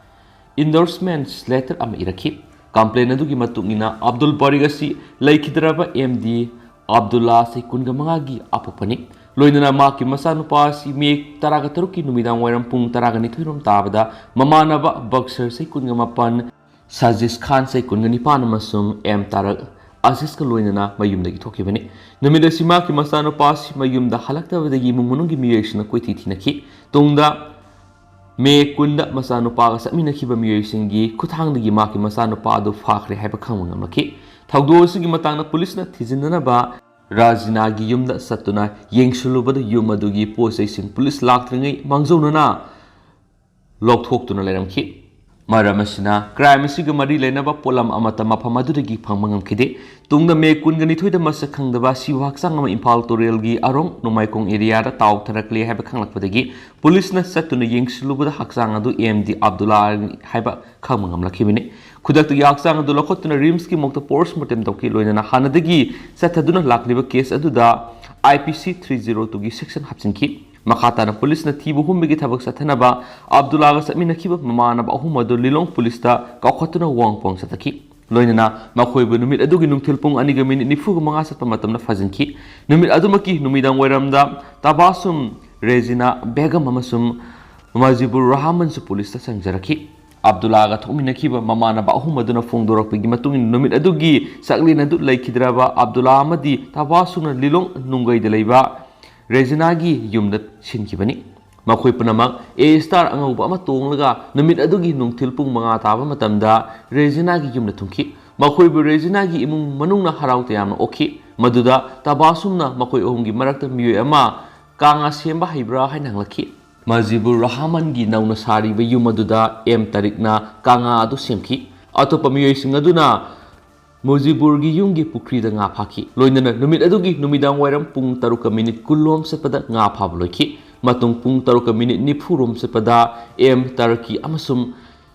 endorsement letter ꯑꯃ ꯏꯔꯛꯈꯤ꯫ Complaint ꯑꯗꯨꯒꯤ ꯃꯇꯨꯡ ꯏꯟꯅ ꯑꯕꯗꯨꯜ ꯕꯥꯔꯤꯛ ꯑꯁꯤ ꯂꯩꯈꯤꯗ꯭ꯔꯕ ꯑꯦꯝ ꯗꯤ ꯑꯕꯗꯨꯜꯂꯥ, ꯆꯍꯤ ꯀꯨꯟꯒ ꯃꯉꯥꯒꯤ ꯑꯄꯣꯛꯄꯅꯤ꯫ ꯂꯣꯏꯅꯅ ꯃꯍꯥꯛꯀꯤ ꯃꯆꯥꯅꯨꯄꯥ ꯑꯁꯤ ꯃꯦ ꯇꯔꯥꯒ ꯇꯔꯨꯛꯀꯤ ꯅꯨꯃꯤꯗꯥꯡ ꯋꯥꯏꯔꯝ ꯄꯨꯡ ꯇꯔꯥꯒ ꯅꯤꯊꯣꯏ ꯔꯣꯝ ꯇꯥꯕꯗ ꯃꯃꯥꯟꯅꯕ ꯕꯛꯁꯔ, ꯆꯍꯤ ꯀꯨꯟꯒ ꯃꯥꯄꯟ, ꯁꯥꯖꯤꯁ ꯈꯥꯟ, ꯆꯍꯤ ꯀꯨꯟꯒ ꯅꯤꯄꯥꯟ, ꯑꯃꯁꯨꯡ ꯑꯦꯝ ꯇꯥꯔꯛ ꯑꯁꯤꯁꯀ ꯂꯣꯏꯅꯅ ꯃꯌꯨꯝꯗꯒꯤ ꯊꯣꯛꯈꯤꯕꯅꯤ꯫ ꯅꯨꯃꯤꯠ ꯑꯁꯤ ꯃꯍꯥꯛꯀꯤ ꯃꯆꯥꯅꯨꯄꯥ ꯑꯁꯤ ꯃꯌꯨꯝꯗ ꯍꯜꯂꯛꯇꯕꯗꯒꯤ ꯏꯃꯨꯡ ꯃꯅꯨꯡꯒꯤ ꯃꯤꯑꯣꯏꯁꯤꯡꯅ ꯀꯣꯏꯊꯤ ꯊꯤꯅꯈꯤ꯫ ꯇꯨꯡꯗ ꯃꯦ ꯀꯨꯟꯗ ꯃꯆꯥꯅꯨꯄꯥꯒ ꯆꯠꯃꯤꯟꯅꯈꯤꯕ ꯃꯤꯑꯣꯏꯁꯤꯡꯒꯤ ꯈꯨꯠꯊꯥꯡꯗꯒꯤ ꯃꯍꯥꯛꯀꯤ ꯃꯆꯥꯅꯨꯄꯥ ꯑꯗꯨ ꯐꯥꯈ꯭ꯔꯦ ꯍꯥꯏꯕ ꯈꯪꯕ ꯉꯝꯂꯛꯈꯤ꯫ ꯊꯧꯗꯣꯛ ꯑꯁꯤꯒꯤ ꯃꯇꯥꯡꯗ ꯄꯨꯂꯤꯁꯅ ꯊꯤꯖꯤꯟꯅꯅꯕ ꯔꯥꯖꯤꯅꯥꯒꯤ ꯌꯨꯝꯗ ꯆꯠꯇꯨꯅ ꯌꯦꯡꯁꯤꯜꯂꯨꯕꯗ ꯌꯨꯝ ꯑꯗꯨꯒꯤ ꯄꯣꯠ ꯆꯩꯁꯤꯡ ꯄꯨꯂꯤꯁ ꯂꯥꯛꯇ꯭ꯔꯤꯉꯩ ꯃꯥꯡꯖꯧꯅꯅ ꯂꯧꯊꯣꯛꯇꯨꯅ ꯂꯩꯔꯝꯈꯤ꯫ ꯃꯔꯝ ꯑꯁꯤꯅ, ꯀ꯭ꯔꯥꯏꯝ ꯑꯁꯤꯒ ꯃꯔꯤ ꯂꯩꯅꯕ ꯄꯣꯠꯂꯝ ꯑꯃꯠꯇ ꯃꯐꯝ ꯑꯗꯨꯗꯒꯤ ꯐꯪꯕ ꯉꯝꯈꯤꯗꯦ꯫ ꯇꯨꯡꯗ ꯃꯦ ꯀꯨꯟꯒ ꯅꯤꯊꯣꯏꯗ ꯃꯁꯛ ꯈꯪꯗꯕ ꯑꯁꯤꯕ ꯍꯛꯆꯥꯡ ꯑꯃ ꯏꯝꯐꯥꯜ ꯇꯨꯔꯦꯜꯒꯤ ꯑꯔꯣꯡ ꯅꯣꯡꯃꯥꯏꯈꯣꯡ ꯑꯦꯔꯤꯌꯥꯗ ꯇꯥꯎꯊꯔꯛꯂꯦ ꯍꯥꯏꯕ ꯈꯪꯂꯛꯄꯗꯒꯤ ꯄꯨꯂꯤꯁꯅ ꯆꯠꯇꯨꯅ ꯌꯦꯡꯁꯤꯜꯂꯨꯕꯗ ꯍꯛꯆꯥꯡ ꯑꯗꯨ ꯑꯦꯝ ꯗꯤ ꯑꯕꯗꯨꯜꯂꯥ ꯍꯥꯏꯕ ꯈꯪꯕ ꯉꯝꯂꯛꯈꯤꯕꯅꯤ꯫ ꯈꯨꯗꯛꯇꯒꯤ ꯍꯛꯆꯥꯡ ꯑꯗꯨ ꯂꯧꯈꯠꯇꯨꯅ ꯔꯤꯝꯁꯀꯤ ꯃꯣꯔꯒꯇ ꯄꯣꯁ꯭ꯠꯃꯣꯔꯇꯦꯝ ꯇꯧꯈꯤ꯫ ꯂꯣꯏꯅꯅ ꯍꯥꯟꯅꯗꯒꯤ ꯆꯠꯊꯗꯨꯅ ꯂꯥꯛꯂꯤꯕ ꯀꯦꯁ ꯑꯗꯨꯗ I P C three zero ꯇꯨꯒꯤ ꯁꯦꯛꯁꯟ ꯍꯥꯞꯆꯤꯟꯈꯤ꯫ ꯃꯈꯥ ꯇꯥꯅ ꯄꯨꯂꯤꯁꯅ ꯊꯤꯕ ꯍꯨꯝꯕꯒꯤ ꯊꯕꯛ ꯆꯠꯊꯅꯕ ꯑꯕꯗꯨꯜꯂꯥꯒ ꯆꯠꯃꯤꯟꯅꯈꯤꯕ ꯃꯃꯥꯟꯅꯕ ꯑꯍꯨꯝ ꯑꯗꯨ ꯂꯤꯂꯣꯡ ꯄꯨꯂꯤꯁꯇ ꯀꯥꯎꯈꯠꯇꯨꯅ ꯋꯥꯡꯄꯣꯡ ꯆꯠꯊꯈꯤ꯫ ꯂꯣꯏꯅꯅ ꯃꯈꯣꯏꯕꯨ ꯅꯨꯃꯤꯠ ꯑꯗꯨꯒꯤ ꯅꯨꯡꯊꯤꯜ ꯄꯨꯡ ꯑꯅꯤꯒ ꯃꯤꯅꯤꯠ ꯅꯤꯐꯨꯒ ꯃꯉꯥ ꯆꯠꯄ ꯃꯇꯝꯗ ꯐꯥꯖꯤꯟꯈꯤ꯫ ꯅꯨꯃꯤꯠ ꯑꯗꯨꯃꯛꯀꯤ ꯅꯨꯃꯤꯗꯥꯡ ꯋꯥꯏꯔꯝꯗ ꯇꯕꯥꯁꯨꯝ, ꯔꯦꯖꯤꯅꯥ ꯕꯦꯒꯝ ꯑꯃꯁꯨꯡ ꯃꯖꯤꯕꯨꯔ ꯔꯍꯃꯟꯁꯨ ꯄꯨꯂꯤꯁꯇ ꯆꯪꯖꯔꯛꯈꯤ꯫ ꯑꯕꯗꯨꯜꯂꯥꯒ ꯊꯣꯛꯃꯤꯟꯅꯈꯤꯕ ꯃꯃꯥꯟꯅꯕ ꯑꯍꯨꯝ ꯑꯗꯨꯅ ꯐꯣꯡꯗꯣꯔꯛꯄꯒꯤ ꯃꯇꯨꯡ ꯏꯟꯅ ꯅꯨꯃꯤꯠ ꯑꯗꯨꯒꯤ ꯆꯥꯛꯂꯦꯟ ꯑꯗꯨ ꯂꯩꯈꯤꯗ꯭ꯔꯕ ꯑꯕꯗꯨꯜꯂꯥ ꯑꯃꯗꯤ ꯇꯕꯥꯁꯨꯝꯅ ꯂꯤꯂꯣꯡ ꯅꯨꯡꯒꯩꯗ ꯂꯩꯕ ꯔꯦꯖꯤꯅꯥꯒꯤ ꯌꯨꯝꯗ ꯁꯤꯟꯈꯤꯕꯅꯤ꯫ ꯃꯈꯣꯏ ꯄꯨꯝꯅꯃꯛ ꯑꯦ ꯁ꯭ꯇꯥꯔ ꯑꯉꯧꯕ ꯑꯃ ꯇꯣꯡꯂꯒ ꯅꯨꯃꯤꯠ ꯑꯗꯨꯒꯤ ꯅꯨꯡꯊꯤꯜ ꯄꯨꯡ ꯃꯉꯥ ꯇꯥꯕ ꯃꯇꯝꯗ ꯔꯦꯖꯤꯅꯥꯒꯤ ꯌꯨꯝꯗ ꯊꯨꯡꯈꯤ꯫ ꯃꯈꯣꯏꯕꯨ ꯔꯦꯖꯤꯅꯥꯒꯤ ꯏꯃꯨꯡ ꯃꯅꯨꯡꯅ ꯍꯔꯥꯎ ꯇꯌꯥꯝꯅ ꯑꯣꯛꯈꯤ꯫ ꯃꯗꯨꯗ ꯇꯕꯥꯁꯨꯝꯅ ꯃꯈꯣꯏ ꯑꯍꯨꯝꯒꯤ ꯃꯔꯛꯇ ꯃꯤꯑꯣꯏ ꯑꯃ ꯀꯥꯡꯉꯥ ꯁꯦꯝꯕ ꯍꯩꯕ꯭ꯔꯥ ꯍꯥꯏꯅ ꯍꯪꯂꯛꯈꯤ꯫ ꯃꯖꯤꯕꯨꯔ ꯔꯍꯃꯟꯒꯤ ꯅꯧꯅ ꯁꯥꯔꯤꯕ ꯌꯨꯝ ꯑꯗꯨꯗ ꯑꯦꯝ ꯇꯥꯔꯤꯛꯅ ꯀꯥꯡꯉꯥ ꯑꯗꯨ ꯁꯦꯝꯈꯤ꯫ ꯑꯇꯣꯞꯄ ꯃꯤꯑꯣꯏꯁꯤꯡ ꯑꯗꯨꯅ ꯃꯨꯖꯤꯕꯨꯔꯒꯤ ꯌꯨꯝꯒꯤ ꯄꯨꯈ꯭ꯔꯤꯗ ꯉꯥ ꯐꯥꯈꯤ꯫ ꯂꯣꯏꯅꯅ ꯅꯨꯃꯤꯠ ꯑꯗꯨꯒꯤ ꯅꯨꯃꯤꯗꯥꯡ ꯋꯥꯏꯔꯝ ꯄꯨꯡ ꯇꯔꯨꯛꯀ ꯃꯤꯅꯤꯠ ꯀꯨꯟ ꯂꯣꯝ ꯆꯠꯄꯗ ꯉꯥ ꯐꯥꯕ ꯂꯣꯏꯈꯤ꯫ ꯃꯇꯨꯡ ꯄꯨꯡ ꯇꯔꯨꯛꯀ ꯃꯤꯅꯤꯠ ꯅꯤꯐꯨ ꯔꯣꯝ ꯆꯠꯄꯗ ꯑꯦꯝ ꯇꯔꯀꯤ ꯑꯃꯁꯨꯡ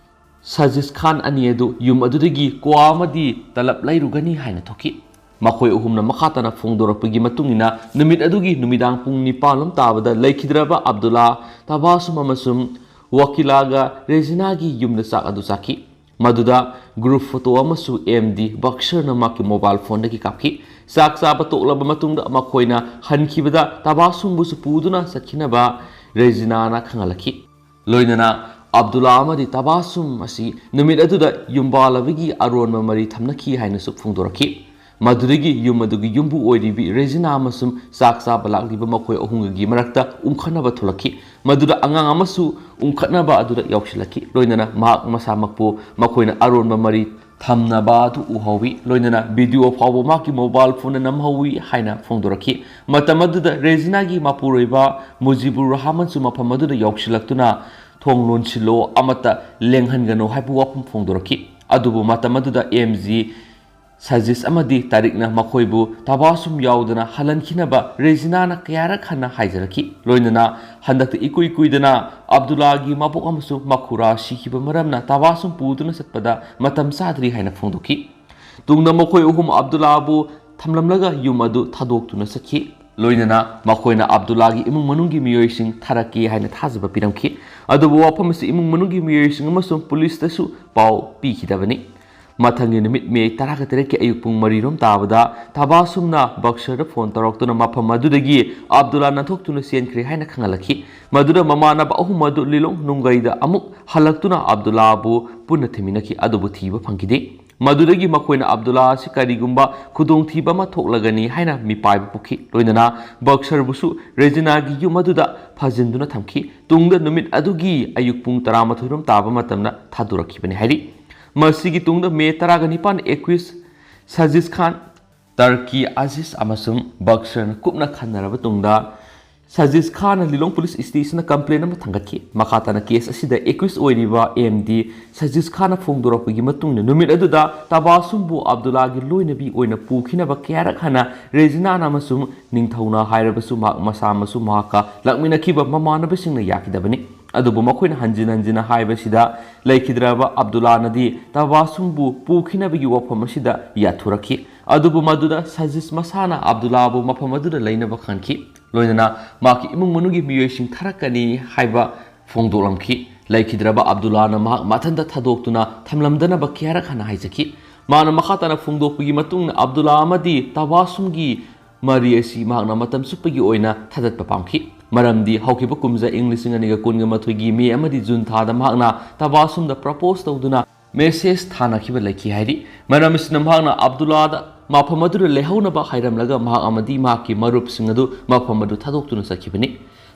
ꯁꯥꯖꯤꯁ ꯈꯥꯟ ꯑꯅꯤ ꯑꯗꯨ ꯌꯨꯝ ꯑꯗꯨꯗꯒꯤ ꯀ꯭ꯋꯥ ꯑꯃꯗꯤ ꯇꯂꯞ ꯂꯩꯔꯨꯒꯅꯤ ꯍꯥꯏꯅ ꯊꯣꯛꯈꯤ꯫ ꯃꯈꯣꯏ ꯑꯍꯨꯝꯅ ꯃꯈꯥ ꯇꯥꯅ ꯐꯣꯡꯗꯣꯔꯛꯄꯒꯤ ꯃꯇꯨꯡ ꯏꯟꯅ, ꯅꯨꯃꯤꯠ ꯑꯗꯨꯒꯤ ꯅꯨꯃꯤꯗꯥꯡ ꯄꯨꯡ ꯅꯤꯄꯥꯟ ꯂꯣꯝ ꯇꯥꯕꯗ ꯂꯩꯈꯤꯗ꯭ꯔꯕ ꯑꯕꯗꯨꯜꯂꯥ, ꯇꯕꯥꯁꯨꯝ ꯑꯃꯁꯨꯡ ꯋꯥꯀꯤꯂꯥꯒ ꯔꯦꯖꯤꯅꯥꯒꯤ ꯌꯨꯝꯗ ꯆꯥꯛ ꯑꯗꯨ ꯆꯥꯈꯤ꯫ ꯃꯗꯨꯗ ꯒ꯭ꯔꯨꯞ ꯐꯣꯇꯣ ꯑꯃꯁꯨ ꯑꯦꯝ ꯗꯤ ꯕꯛꯁꯔꯅ ꯃꯍꯥꯛꯀꯤ ꯃꯣꯕꯥꯏꯜ ꯐꯣꯟꯗꯒꯤ ꯀꯥꯞꯈꯤ꯫ ꯆꯥꯛ ꯆꯥꯕ ꯇꯣꯛꯂꯕ ꯃꯇꯨꯡꯗ ꯃꯈꯣꯏꯅ ꯍꯟꯈꯤꯕꯗ ꯇꯕꯥꯁꯨꯝꯕꯨꯁꯨ ꯄꯨꯗꯨꯅ ꯆꯠꯈꯤꯅꯕ ꯔꯦꯖꯤꯅꯥꯅ ꯈꯪꯍꯜꯂꯛꯈꯤ꯫ ꯂꯣꯏꯅꯅ ꯑꯕꯗꯨꯜꯂꯥ ꯑꯃꯗꯤ ꯇꯕꯥꯁꯨꯝ ꯑꯁꯤ ꯅꯨꯃꯤꯠ ꯑꯗꯨꯗ ꯌꯨꯝꯕꯥꯜꯂꯕꯒꯤ ꯑꯔꯣꯟꯕ ꯃꯔꯤ ꯊꯝꯅꯈꯤ ꯍꯥꯏꯅꯁꯨ ꯐꯣꯡꯗꯣꯔꯛꯈꯤ꯫ ꯃꯗꯨꯗꯒꯤ ꯌꯨꯝ ꯑꯗꯨꯒꯤ ꯌꯨꯝꯕꯨ ꯑꯣꯏꯔꯤꯕꯤ ꯔꯦꯖꯤꯅꯥ ꯑꯃꯁꯨꯡ ꯆꯥꯛ ꯆꯥꯕ ꯂꯥꯛꯂꯤꯕ ꯃꯈꯣꯏ ꯑꯍꯨꯝꯒꯒꯤ ꯃꯔꯛꯇ ꯎꯪꯈꯠꯅꯕ ꯊꯣꯛꯂꯛꯈꯤ꯫ ꯃꯗꯨꯗ ꯑꯉꯥꯡ ꯑꯃꯁꯨ ꯎꯪꯈꯠꯅꯕ ꯑꯗꯨꯗ ꯌꯥꯎꯁꯤꯜꯂꯛꯈꯤ꯫ ꯂꯣꯏꯅꯅ ꯃꯍꯥꯛ ꯃꯁꯥꯃꯛꯄꯨ ꯃꯈꯣꯏꯅ ꯑꯔꯣꯟꯕ ꯃꯔꯤ ꯊꯝꯅꯕ ꯑꯗꯨ ꯎꯍꯧꯏ꯫ ꯂꯣꯏꯅꯅ ꯚꯤꯗꯤꯑꯣ ꯐꯥꯎꯕ ꯃꯍꯥꯛꯀꯤ ꯃꯣꯕꯥꯏꯜ ꯐꯣꯟꯗ ꯅꯝꯍꯧꯏ ꯍꯥꯏꯅ ꯐꯣꯡꯗꯣꯔꯛꯈꯤ꯫ ꯃꯇꯝ ꯑꯗꯨꯗ ꯔꯦꯖꯤꯅꯥꯒꯤ ꯃꯄꯨꯔꯣꯏꯕ ꯃꯨꯖꯤꯕꯨꯔ ꯔꯍꯃꯟꯁꯨ ꯃꯐꯝ ꯑꯗꯨꯗ ꯌꯥꯎꯁꯤꯜꯂꯛꯇꯨꯅ "ꯊꯣꯡ ꯂꯣꯟꯁꯤꯜꯂꯣ, ꯑꯃꯠꯇ ꯂꯦꯡꯍꯟꯒꯅꯨ" ꯍꯥꯏꯕ ꯋꯥꯐꯝ ꯐꯣꯡꯗꯣꯔꯛꯈꯤ꯫ ꯑꯗꯨꯕꯨ ꯃꯇꯝ ꯑꯗꯨꯗ ꯑꯦꯝ ꯖꯤ ꯁꯖꯤꯁ ꯑꯃꯗꯤ ꯇꯥꯔꯤꯛꯅ ꯃꯈꯣꯏꯕꯨ ꯇꯕꯥꯁꯨꯝ ꯌꯥꯎꯗꯅ ꯍꯜꯍꯟꯈꯤꯅꯕ ꯔꯦꯖꯤꯅꯥꯅ ꯀꯌꯥꯔꯛ ꯍꯟꯅ ꯍꯥꯏꯖꯔꯛꯈꯤ꯫ ꯂꯣꯏꯅꯅ ꯍꯟꯗꯛꯇ ꯏꯀꯨꯏ ꯀꯨꯏꯗꯅ ꯑꯕꯗꯨꯜꯂꯥꯒꯤ ꯃꯕꯣꯛ ꯑꯃꯁꯨ ꯃꯈꯨꯔꯥ ꯁꯤꯈꯤꯕ ꯃꯔꯝꯅ ꯇꯕꯥꯁꯨꯝ ꯄꯨꯗꯨꯅ ꯆꯠꯄꯗ ꯃꯇꯝ ꯆꯥꯗ꯭ꯔꯤ ꯍꯥꯏꯅ ꯐꯣꯡꯗꯣꯛꯈꯤ꯫ ꯇꯨꯡꯗ ꯃꯈꯣꯏ ꯑꯍꯨꯝ ꯑꯕꯗꯨꯜꯂꯥꯕꯨ ꯊꯝꯂꯝꯂꯒ ꯌꯨꯝ ꯑꯗꯨ ꯊꯥꯗꯣꯛꯇꯨꯅ ꯆꯠꯈꯤ꯫ ꯂꯣꯏꯅꯅ ꯃꯈꯣꯏꯅ ꯑꯕꯗꯨꯜꯂꯥꯒꯤ ꯏꯃꯨꯡ ꯃꯅꯨꯡꯒꯤ ꯃꯤꯑꯣꯏꯁꯤꯡ ꯊꯥꯔꯛꯀꯦ ꯍꯥꯏꯅ ꯊꯥꯖꯕ ꯄꯤꯔꯝꯈꯤ꯫ ꯑꯗꯨꯕꯨ ꯋꯥꯐꯝ ꯑꯁꯤ ꯏꯃꯨꯡ ꯃꯅꯨꯡꯒꯤ ꯃꯤꯑꯣꯏꯁꯤꯡ ꯑꯃꯁꯨꯡ ꯄꯨꯂꯤꯁꯇꯁꯨ ꯄꯥꯎ ꯄꯤꯈꯤꯗꯕꯅꯤ꯫ ꯃꯊꯪꯒꯤ ꯅꯨꯃꯤꯠ ꯃꯦ ꯇꯔꯥꯒ ꯇꯔꯦꯠꯀꯤ ꯑꯌꯨꯛ ꯄꯨꯡ ꯃꯔꯤꯔꯣꯝ ꯇꯥꯕꯗ ꯇꯕꯥꯁꯨꯝꯅ ꯕꯛꯁꯔꯗ ꯐꯣꯟ ꯇꯧꯔꯛꯇꯨꯅ ꯃꯐꯝ ꯑꯗꯨꯗꯒꯤ ꯑꯕꯗꯨꯜꯂꯥ ꯅꯥꯟꯊꯣꯛꯇꯨꯅ ꯆꯦꯟꯈ꯭ꯔꯦ ꯍꯥꯏꯅ ꯈꯪꯍꯜꯂꯛꯈꯤ꯫ ꯃꯗꯨꯗ ꯃꯃꯥꯟꯅꯕ ꯑꯍꯨꯝ ꯑꯗꯨ ꯂꯤꯂꯣꯡ ꯅꯨꯡꯒꯩꯗ ꯑꯃꯨꯛ ꯍꯜꯂꯛꯇꯨꯅ ꯑꯕꯗꯨꯜꯂꯥꯕꯨ ꯄꯨꯟꯅ ꯊꯤꯃꯤꯟꯅꯈꯤ, ꯑꯗꯨꯕꯨ ꯊꯤꯕ ꯐꯪꯈꯤꯗꯦ꯫ ꯃꯗꯨꯗꯒꯤ ꯃꯈꯣꯏꯅ ꯑꯕꯗꯨꯜꯂꯥ ꯑꯁꯤ ꯀꯔꯤꯒꯨꯝꯕ ꯈꯨꯗꯣꯡꯊꯤꯕ ꯑꯃ ꯊꯣꯛꯂꯒꯅꯤ ꯍꯥꯏꯅ ꯃꯤꯄꯥꯏꯕ ꯄꯨꯈꯤ꯫ ꯂꯣꯏꯅꯅ ꯕꯛꯁꯔꯕꯨꯁꯨ ꯔꯦꯖꯤꯅꯥꯒꯤ ꯌꯨꯝ ꯑꯗꯨꯗ ꯐꯥꯖꯤꯟꯗꯨꯅ ꯊꯝꯈꯤ꯫ ꯇꯨꯡꯗ ꯅꯨꯃꯤꯠ ꯑꯗꯨꯒꯤ ꯑꯌꯨꯛ ꯄꯨꯡ ꯇꯔꯥꯃꯥꯊꯣꯏꯔꯣꯝ ꯇꯥꯕ ꯃꯇꯝꯗ ꯊꯥꯗꯣꯔꯛꯈꯤꯕꯅꯤ ꯍꯥꯏꯔꯤ꯫ ꯃꯁꯤꯒꯤ ꯇꯨꯡꯗ ꯃꯦ ꯇꯔꯥꯒ ꯅꯤꯄꯥꯟ ꯑꯦꯀ꯭ꯋꯤꯁ ꯁꯖꯤꯁ ꯈꯥꯟ, ꯇꯔꯀꯤ ꯑꯖꯤꯖ ꯑꯃꯁꯨꯡ ꯕꯛꯁꯔꯅ ꯀꯨꯞꯅ ꯈꯟꯅꯔꯕ ꯇꯨꯡꯗ ꯁꯖꯤꯁ ꯈꯥꯟꯅ ꯂꯤꯂꯣꯡ ꯄꯨꯂꯤꯁ ꯁ꯭ꯇꯦꯁꯟꯗ ꯀꯝꯄ꯭ꯂꯦꯟ ꯑꯃ ꯊꯥꯡꯒꯠꯈꯤ꯫ ꯃꯈꯥ ꯇꯥꯅ ꯀꯦꯁ ꯑꯁꯤꯗ ꯑꯦꯀ꯭ꯌꯨꯁ ꯑꯣꯏꯔꯤꯕ ꯑꯦꯝ ꯗꯤ ꯁꯖꯤꯁ ꯈꯥꯟꯅ ꯐꯣꯡꯗꯣꯔꯛꯄꯒꯤ ꯃꯇꯨꯡ ꯏꯟꯅ ꯅꯨꯃꯤꯠ ꯑꯗꯨꯗ ꯇꯕꯥꯁꯨꯝꯕꯨ ꯑꯕꯗꯨꯜꯂꯥꯒꯤ ꯂꯣꯏꯅꯕꯤ ꯑꯣꯏꯅ ꯄꯨꯈꯤꯅꯕ ꯀꯌꯥꯔꯛ ꯍꯟꯅ ꯔꯦꯖꯤꯅꯥꯅ ꯑꯃꯁꯨꯡ ꯅꯤꯡꯊꯧꯅ ꯍꯥꯏꯔꯕꯁꯨ ꯃꯍꯥꯛ ꯃꯁꯥ ꯑꯃꯁꯨꯡ ꯃꯍꯥꯛꯀ ꯂꯥꯛꯃꯤꯟꯅꯈꯤꯕ ꯃꯃꯥꯟꯅꯕꯁꯤꯡꯅ ꯌꯥꯈꯤꯗꯕꯅꯤ꯫ ꯑꯗꯨꯕꯨ ꯃꯈꯣꯏꯅ ꯍꯟꯖꯤꯟ ꯍꯟꯖꯤꯟꯅ ꯍꯥꯏꯕꯁꯤꯗ ꯂꯩꯈꯤꯗ꯭ꯔꯕ ꯑꯕꯗꯨꯜꯂꯥꯅꯗꯤ ꯇꯕꯥꯁꯨꯝꯕꯨ ꯄꯨꯈꯤꯅꯕꯒꯤ ꯋꯥꯐꯝ ꯑꯁꯤꯗ ꯌꯥꯊꯨꯔꯛꯈꯤ꯫ ꯑꯗꯨꯕꯨ ꯃꯗꯨꯗ ꯁꯖꯤꯁ ꯃꯁꯥꯅ ꯑꯕꯗꯨꯜꯂꯥꯕꯨ ꯃꯐꯝ ꯑꯗꯨꯗ ꯂꯩꯅꯕ ꯈꯟꯈꯤ꯫ ꯂꯣꯏꯅꯅ ꯃꯍꯥꯛꯀꯤ ꯏꯃꯨꯡ ꯃꯅꯨꯡꯒꯤ ꯃꯤꯑꯣꯏꯁꯤꯡ ꯊꯥꯔꯛꯀꯅꯤ ꯍꯥꯏꯕ ꯐꯣꯡꯗꯣꯛꯂꯝꯈꯤ꯫ ꯂꯩꯈꯤꯗ꯭ꯔꯕ ꯑꯕꯗꯨꯜꯂꯥꯅ ꯃꯍꯥꯛ ꯃꯊꯟꯇ ꯊꯥꯗꯣꯛꯇꯨꯅ ꯊꯝꯂꯝꯗꯅꯕ ꯀꯌꯥꯔꯛ ꯍꯟꯅ ꯍꯥꯏꯖꯈꯤ꯫ ꯃꯥꯅ ꯃꯈꯥ ꯇꯥꯅ ꯐꯣꯡꯗꯣꯛꯄꯒꯤ ꯃꯇꯨꯡ ꯏꯟꯅ ꯑꯕꯗꯨꯜꯂꯥ ꯑꯃꯗꯤ ꯇꯕꯥꯁꯨꯝꯒꯤ ꯃꯔꯤ ꯑꯁꯤ ꯃꯍꯥꯛꯅ ꯃꯇꯝ ꯆꯨꯞꯄꯒꯤ ꯑꯣꯏꯅ ꯊꯥꯗꯠꯄ ꯄꯥꯝꯈꯤ꯫ ꯃꯔꯝꯗꯤ ꯍꯧꯈꯤꯕ ꯀꯨꯝꯖꯥ ꯏꯪ ꯂꯤꯁꯤꯡ ꯑꯅꯤꯒ ꯀꯨꯟꯒ ꯃꯥꯊꯣꯏꯒꯤ ꯃꯦ ꯑꯃꯗꯤ ꯖꯨꯟ ꯊꯥꯗ ꯃꯍꯥꯛꯅ ꯇꯕꯥꯁꯨꯝꯗ ꯄ꯭ꯔꯄꯣꯁ ꯇꯧꯗꯨꯅ ꯃꯦꯁꯦꯖ ꯊꯥꯅꯈꯤꯕ ꯂꯩꯈꯤ ꯍꯥꯏꯔꯤ꯫ ꯃꯔꯝ ꯑꯁꯤꯅ ꯃꯍꯥꯛꯅ ꯑꯕꯗꯨꯜꯂꯥꯗ ꯃꯐꯝ ꯑꯗꯨꯗ ꯂꯩꯍꯧꯅꯕ ꯍꯥꯏꯔꯝꯂꯒ ꯃꯍꯥꯛ ꯑꯃꯗꯤ ꯃꯍꯥꯛꯀꯤ ꯃꯔꯨꯞꯁꯤꯡ ꯑꯗꯨ ꯃꯐꯝ ꯑꯗꯨ ꯊꯥꯗꯣꯛꯇꯨꯅ ꯆꯠꯈꯤꯕꯅꯤ꯫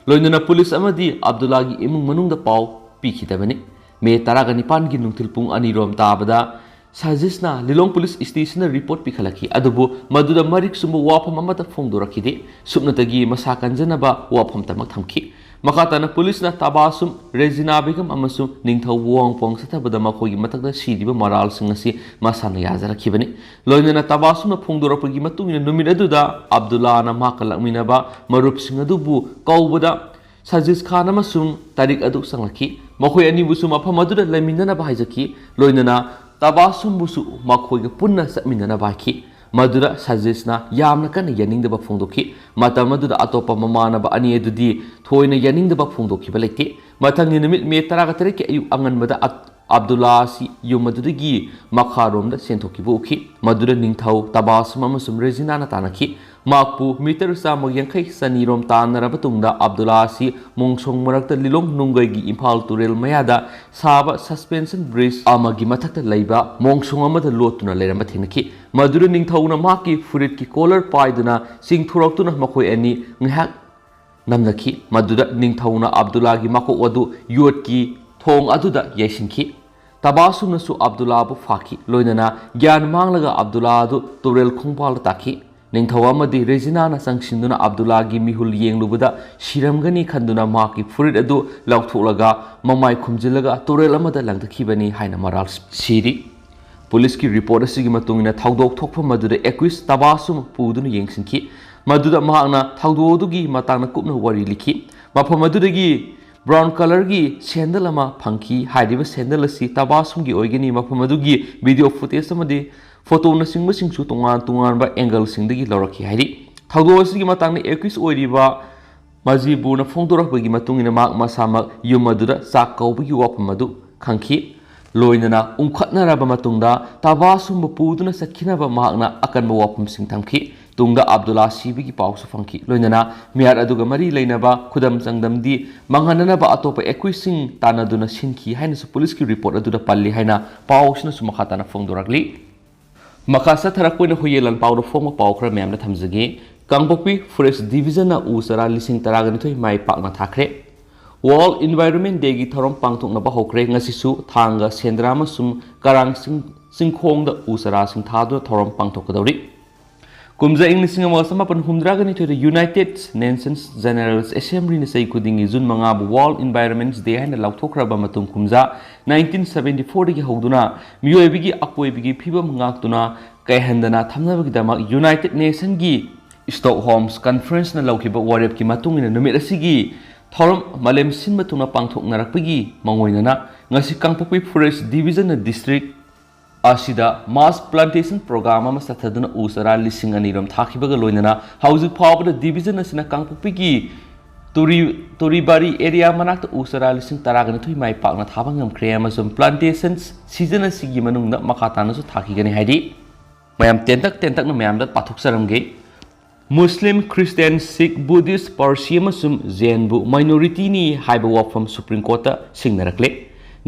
ꯂꯣꯏꯅꯅ ꯄꯨꯂꯤꯁ ꯑꯃꯗꯤ ꯑꯕꯗꯨꯜꯂꯥꯒꯤ ꯏꯃꯨꯡ ꯃꯅꯨꯡꯗ ꯄꯥꯎ ꯄꯤꯈꯤꯗꯕꯅꯤ꯫ ꯃꯦ ꯇꯔꯥꯒ ꯅꯤꯄꯥꯟꯒꯤ ꯅꯨꯡꯊꯤꯜ ꯄꯨꯡ ꯑꯅꯤꯔꯣꯝ ꯇꯥꯕꯗ ꯁꯖꯤꯁꯅ ꯂꯤꯂꯣꯡ ꯄꯨꯂꯤꯁ ꯁ꯭ꯇꯦꯁꯟꯗ ꯔꯤꯄꯣꯔꯠ ꯄꯤꯈꯠꯂꯛꯈꯤ, ꯑꯗꯨꯕꯨ ꯃꯗꯨꯗ ꯃꯔꯤꯛ ꯆꯨꯝꯕ ꯋꯥꯐꯝ ꯑꯃꯠꯇ ꯐꯣꯡꯗꯣꯔꯛꯈꯤꯗꯦ꯫ ꯁꯨꯞꯅꯇꯒꯤ ꯃꯁꯥ ꯀꯟꯖꯅꯕ ꯋꯥꯐꯝꯇꯃꯛ ꯊꯝꯈꯤ꯫ ꯃꯈꯥ ꯇꯥꯅ ꯄꯨꯂꯤꯁꯅ ꯇꯕꯥꯁꯨꯝ, ꯔꯦꯖꯤꯅꯥ ꯕꯦꯒꯝ ꯑꯃꯁꯨꯡ ꯅꯤꯡꯊꯧ ꯋꯥꯡꯄꯣꯡ ꯆꯠꯊꯕꯗ ꯃꯈꯣꯏꯒꯤ ꯃꯊꯛꯇ ꯁꯤꯔꯤꯕ ꯃꯔꯥꯜꯁꯤꯡ ꯑꯁꯤ ꯃꯁꯥꯅ ꯌꯥꯖꯔꯛꯈꯤꯕꯅꯤ꯫ ꯂꯣꯏꯅꯅ ꯇꯕꯥꯁꯨꯝꯅ ꯐꯣꯡꯗꯣꯔꯛꯄꯒꯤ ꯃꯇꯨꯡ ꯏꯟꯅ ꯅꯨꯃꯤꯠ ꯑꯗꯨꯗ ꯑꯕꯗꯨꯜꯂꯥꯅ ꯃꯍꯥꯛꯀ ꯂꯥꯛꯃꯤꯟꯅꯕ ꯃꯔꯨꯞꯁꯤꯡ ꯑꯗꯨꯕꯨ ꯀꯧꯕꯗ ꯁꯖꯤꯁ ꯈꯥꯟ ꯑꯃꯁꯨꯡ ꯇꯥꯔꯤꯛ ꯑꯗꯨ ꯆꯪꯂꯛꯈꯤ꯫ ꯃꯈꯣꯏ ꯑꯅꯤꯕꯨꯁꯨ ꯃꯐꯝ ꯑꯗꯨꯗ ꯂꯩꯃꯤꯟꯅꯅꯕ ꯍꯥꯏꯖꯈꯤ꯫ ꯂꯣꯏꯅꯅ ꯇꯕꯥꯁꯨꯝꯕꯨꯁꯨ ꯃꯈꯣꯏꯒ ꯄꯨꯟꯅ ꯆꯠꯃꯤꯟꯅꯅꯕ ꯍꯥꯏꯈꯤ꯫ ꯃꯗꯨꯗ ꯁꯖꯤꯁꯅ ꯌꯥꯝꯅ ꯀꯟꯅ ꯌꯥꯅꯤꯡꯗꯕ ꯐꯣꯡꯗꯣꯛꯈꯤ꯫ ꯃꯇꯝ ꯑꯗꯨꯗ ꯑꯇꯣꯞꯄ ꯃꯃꯥꯟꯅꯕ ꯑꯅꯤ ꯑꯗꯨꯗꯤ ꯊꯣꯏꯅ ꯌꯥꯅꯤꯡꯗꯕ ꯐꯣꯡꯗꯣꯛꯈꯤꯕ ꯂꯩꯇꯦ꯫ ꯃꯊꯪꯒꯤ ꯅꯨꯃꯤꯠ ꯃꯦ ꯇꯔꯥꯒ ꯇꯔꯦꯠꯀꯤ ꯑꯌꯨꯛ ꯑꯉꯟꯕꯗ ꯑ-, ꯑꯕꯗꯨꯜꯂꯥ ꯑꯁꯤ ꯌꯨꯝ ꯑꯗꯨꯗꯒꯤ ꯃꯈꯥꯔꯣꯝꯗ ꯆꯦꯟꯊꯣꯛꯈꯤꯕ ꯎꯈꯤ꯫ ꯃꯗꯨꯗ ꯅꯤꯡꯊꯧ ꯇꯕꯥꯁꯨꯝ ꯑꯃꯁꯨꯡ ꯔꯦꯖꯤꯅꯥꯅ ꯇꯥꯟꯅꯈꯤ꯫ ꯃꯍꯥꯛꯄꯨ ꯃꯤꯇꯔ ꯆꯥꯝꯃ ꯌꯥꯡꯈꯩ ꯆꯅꯤꯔꯣꯝ ꯇꯥꯟꯅꯔꯕ ꯇꯨꯡꯗ ꯑꯕꯗꯨꯜꯂꯥ ꯑꯁꯤ ꯃꯣꯡꯁꯣꯡ ꯃꯔꯛꯇ ꯂꯤꯂꯣꯡ ꯅꯨꯡꯒꯩꯒꯤ ꯏꯝꯐꯥꯜ ꯇꯨꯔꯦꯜ ꯃꯌꯥꯗ ꯁꯥꯕ suspension bridge ꯑꯃꯒꯤ ꯃꯊꯛꯇ ꯂꯩꯕ ꯃꯣꯡꯁꯣꯡ ꯑꯃꯗ ꯂꯣꯠꯇꯨꯅ ꯂꯩꯔꯝꯕ ꯊꯦꯡꯅꯈꯤ꯫ ꯃꯗꯨꯗ ꯅꯤꯡꯊꯧꯅ ꯃꯍꯥꯛꯀꯤ ꯐꯨꯔꯤꯠꯀꯤ collar ꯄꯥꯏꯗꯨꯅ ꯆꯤꯡꯊꯣꯔꯛꯇꯨꯅ ꯃꯈꯣꯏ ꯑꯅꯤ ꯉꯥꯏꯍꯥꯛ ꯅꯝꯅꯈꯤ꯫ ꯃꯗꯨꯗ ꯅꯤꯡꯊꯧꯅ ꯑꯕꯗꯨꯜꯂꯥꯒꯤ ꯃꯀꯣꯛ ꯑꯗꯨ ꯌꯣꯠꯀꯤ ꯊꯣꯡ ꯑꯗꯨꯗ ꯌꯩꯁꯤꯟꯈꯤ꯫ ꯇꯕꯥꯁꯨꯝꯅꯁꯨ ꯑꯕꯗꯨꯜꯂꯥꯕꯨ ꯐꯥꯈꯤ꯫ ꯂꯣꯏꯅꯅ ꯒ꯭ꯌꯥꯟ ꯃꯥꯡꯂꯒ ꯑꯕꯗꯨꯜꯂꯥ ꯑꯗꯨ ꯇꯨꯔꯦꯜ ꯈꯣꯡꯕꯥꯜꯗ ꯇꯥꯈꯤ꯫ ꯅꯤꯡꯊꯧ ꯑꯃꯗꯤ ꯔꯦꯖꯤꯅꯥꯅ ꯆꯪꯁꯤꯟꯗꯨꯅ ꯑꯕꯗꯨꯜꯂꯥꯒꯤ ꯃꯤꯍꯨꯜ ꯌꯦꯡꯂꯨꯕꯗ ꯁꯤꯔꯝꯒꯅꯤ ꯈꯟꯗꯨꯅ ꯃꯍꯥꯛꯀꯤ ꯐꯨꯔꯤꯠ ꯑꯗꯨ ꯂꯧꯊꯣꯛꯂꯒ ꯃꯃꯥꯏ ꯈꯨꯝꯖꯤꯜꯂꯒ ꯇꯨꯔꯦꯜ ꯑꯃꯗ ꯂꯪꯊꯈꯤꯕꯅꯤ ꯍꯥꯏꯅ ꯃꯔꯥꯜ ꯁꯤꯔꯤ꯫ ꯄꯨꯂꯤꯁꯀꯤ ꯔꯤꯄꯣꯔꯠ ꯑꯁꯤꯒꯤ ꯃꯇꯨꯡ ꯏꯟꯅ ꯊꯧꯗꯣꯛ ꯊꯣꯛꯄ ꯃꯗꯨꯗ ꯑꯦꯀ꯭ꯌꯨꯁ ꯇꯕꯥꯁꯨꯝ ꯄꯨꯗꯨꯅ ꯌꯦꯡꯁꯤꯟꯈꯤ꯫ ꯃꯗꯨꯗ ꯃꯍꯥꯛꯅ ꯊꯧꯗꯣꯛ ꯑꯗꯨꯒꯤ ꯃꯇꯥꯡꯗ ꯀꯨꯞꯅ ꯋꯥꯔꯤ ꯂꯤꯈꯤ꯫ ꯃꯐꯝ ꯑꯗꯨꯗꯒꯤ brown colourꯒꯤ ꯁꯦꯟꯗꯜ ꯑꯃ ꯐꯪꯈꯤ꯫ ꯍꯥꯏꯔꯤꯕ ꯁꯦꯟꯗꯜ ꯑꯁꯤ ꯇꯕꯥꯁꯨꯝꯒꯤ ꯑꯣꯏꯒꯅꯤ꯫ ꯃꯐꯝ ꯑꯗꯨꯒꯤ video footage ꯑꯃꯗꯤ ꯐꯣꯇꯣꯅꯆꯤꯡꯕꯁꯤꯡꯁꯨ ꯇꯣꯉꯥꯟ ꯇꯣꯉꯥꯟꯕ angleꯁꯤꯡꯗꯒꯤ ꯂꯧꯔꯛꯈꯤ ꯍꯥꯏꯔꯤ꯫ ꯊꯧꯗꯣꯛ ꯑꯁꯤꯒꯤ ꯃꯇꯥꯡꯗ ꯑꯦꯀ꯭ꯌꯨꯁ ꯑꯣꯏꯔꯤꯕ ꯃꯖꯤꯕꯨꯔꯅ ꯐꯣꯡꯗꯣꯔꯛꯄꯒꯤ ꯃꯇꯨꯡ ꯏꯟꯅ ꯃꯍꯥꯛ ꯃꯁꯥꯃꯛ ꯌꯨꯝ ꯑꯗꯨꯗ ꯆꯥꯛ ꯀꯧꯕꯒꯤ ꯋꯥꯐꯝ ꯑꯗꯨ ꯈꯪꯈꯤ꯫ ꯂꯣꯏꯅꯅ ꯎꯪꯈꯠꯅꯔꯕ ꯃꯇꯨꯡꯗ ꯇꯕꯥꯁꯨꯝꯕꯨ ꯄꯨꯗꯨꯅ ꯆꯠꯈꯤꯅꯕ ꯃꯍꯥꯛꯅ ꯑꯀꯟꯕ ꯋꯥꯐꯝꯁꯤꯡ ꯊꯝꯈꯤ꯫ ꯇꯨꯡꯗ ꯑꯕꯗꯨꯜꯂꯥ ꯁꯤꯕꯒꯤ ꯄꯥꯎꯁꯨ ꯐꯪꯈꯤ꯫ ꯂꯣꯏꯅꯅ matter ꯑꯗꯨꯒ ꯃꯔꯤ ꯂꯩꯅꯕ ꯈꯨꯗꯝ ꯆꯥꯡꯗꯝꯗꯤ ꯃꯥꯡꯍꯟꯅꯅꯕ ꯑꯇꯣꯞꯄ ꯑꯦꯀ꯭ꯌꯨꯁꯁꯤꯡ ꯇꯥꯟꯅꯗꯨꯅ ꯁꯤꯟꯈꯤ ꯍꯥꯏꯅꯁꯨ ꯄꯨꯂꯤꯁꯀꯤ ꯔꯤꯄꯣꯔꯠ ꯑꯗꯨꯗ ꯄꯜꯂꯤ ꯍꯥꯏꯅ ꯄꯥꯎꯁꯤꯅꯁꯨ ꯃꯈꯥ ꯇꯥꯅ ꯐꯣꯡꯗꯣꯔꯛꯂꯤ꯫ ꯃꯈꯥ ꯆꯠꯊꯔꯛꯄ ꯑꯣꯏꯅ ꯍꯨꯏꯌꯦꯟ ꯂꯥꯟꯄꯥꯎꯗ ꯐꯣꯡꯕ ꯄꯥꯎ ꯈꯔ ꯃꯌꯥꯝꯗ ꯊꯝꯖꯒꯦ꯫ ꯀꯥꯡꯄꯣꯛꯄꯤ Forest Divisionꯅ ꯎ ꯆꯥꯔꯥ ꯂꯤꯁꯤꯡ ꯇꯔꯥꯒ ꯅꯤꯊꯣꯏ ꯃꯥꯏ ꯄꯥꯛꯅ ꯊꯥꯈ꯭ꯔꯦ꯫ World Environment Dayꯒꯤ ꯊꯧꯔꯝ ꯄꯥꯡꯊꯣꯛꯅꯕ ꯍꯧꯈ꯭ꯔꯦ꯫ ꯉꯁꯤꯁꯨ ꯊꯥꯡꯒ, ꯁꯦꯟꯗ꯭ꯔꯥ ꯑꯃꯁꯨꯡ ꯀꯔꯥꯡ ꯆꯤꯡ-, ꯆꯤꯡꯈꯣꯡꯗ ꯎ ꯆꯥꯔꯥꯁꯤꯡ ꯊꯥꯗꯨꯅ ꯊꯧꯔꯝ ꯄꯥꯡꯊꯣꯛꯀꯗꯧꯔꯤ꯫ ꯀꯨꯝꯖꯥ ꯏꯪ ꯂꯤꯁꯤꯡ ꯑꯃꯒ ꯆꯃꯥꯄꯟ ꯍꯨꯝꯗ꯭ꯔꯥꯒ ꯅꯤꯊꯣꯏꯗ United Nations General Assemblyꯅ ꯆꯍꯤ ꯈꯨꯗꯤꯡꯒꯤ ꯖꯨꯟ ꯃꯉꯥꯕꯨ World Environment Day ꯍꯥꯏꯅ ꯂꯥꯎꯊꯣꯛꯈ꯭ꯔꯕ ꯃꯇꯨꯡ, ꯀꯨꯝꯖꯥ ꯅꯥꯏꯟꯇꯤꯟ ꯁꯚꯦꯟꯇꯤ ꯐꯣꯔꯗꯒꯤ ꯍꯧꯗꯨꯅ ꯃꯤꯑꯣꯏꯕꯒꯤ ꯑꯀꯣꯏꯕꯒꯤ ꯐꯤꯕꯝ ꯉꯥꯛꯇꯨꯅ ꯀꯥꯏꯍꯟꯗꯅ ꯊꯝꯅꯕꯒꯤꯗꯃꯛ United Nationꯒꯤ Stockholm Conferenceꯅ ꯂꯧꯈꯤꯕ ꯋꯥꯔꯦꯞꯀꯤ ꯃꯇꯨꯡ ꯏꯟꯅ ꯅꯨꯃꯤꯠ ꯑꯁꯤꯒꯤ ꯊꯧꯔꯝ ꯃꯥꯂꯦꯝ ꯁꯤꯟꯕ ꯊꯨꯡꯅ ꯄꯥꯡꯊꯣꯛꯅꯔꯛꯄꯒꯤ ꯃꯥꯡꯑꯣꯏꯅꯅ ꯉꯁꯤ ꯀꯥꯡꯄꯣꯛꯄꯤ Forest Divisionꯅ district ꯑꯁꯤꯗ mass plantation program ꯑꯃ ꯆꯠꯊꯗꯨꯅ ꯎ ꯆꯥꯔꯥ ꯂꯤꯁꯤꯡ ꯑꯅꯤ ꯔꯣꯝ ꯊꯥꯈꯤꯕꯒ ꯂꯣꯏꯅꯅ ꯍꯧꯖꯤꯛ ꯐꯥꯎꯕꯗ division ꯑꯁꯤꯅ ꯀꯥꯡꯄꯣꯛꯄꯤꯒꯤ ꯇꯨꯔꯤ-, ꯇꯨꯔꯤꯕꯥꯔꯤ area ꯃꯅꯥꯛꯇ ꯎ ꯆꯥꯔꯥ ꯂꯤꯁꯤꯡ ꯇꯔꯥꯒ ꯅꯤꯊꯣꯏ ꯃꯥꯏ ꯄꯥꯛꯅ ꯊꯥꯕ ꯉꯝꯈ꯭ꯔꯦ ꯑꯃꯁꯨꯡ plantation season ꯑꯁꯤꯒꯤ ꯃꯅꯨꯡꯗ ꯃꯈꯥ ꯇꯥꯅꯁꯨ ꯊꯥꯈꯤꯒꯅꯤ ꯍꯥꯏꯔꯤ꯫ ꯃꯌꯥꯝ ꯇꯦꯟꯇꯛ ꯇꯦꯟꯇꯛꯅ ꯃꯌꯥꯝꯗ ꯄꯥꯊꯣꯛꯆꯔꯝꯒꯦ꯫ Muslim, Christian, Sikh, Buddhist, Parsi ꯑꯃꯁꯨꯡ Jainꯕꯨ minorityꯅꯤ ꯍꯥꯏꯕ ꯋꯥꯐꯝ Supreme Courtꯇ ꯁꯤꯡꯅꯔꯛꯂꯦ꯫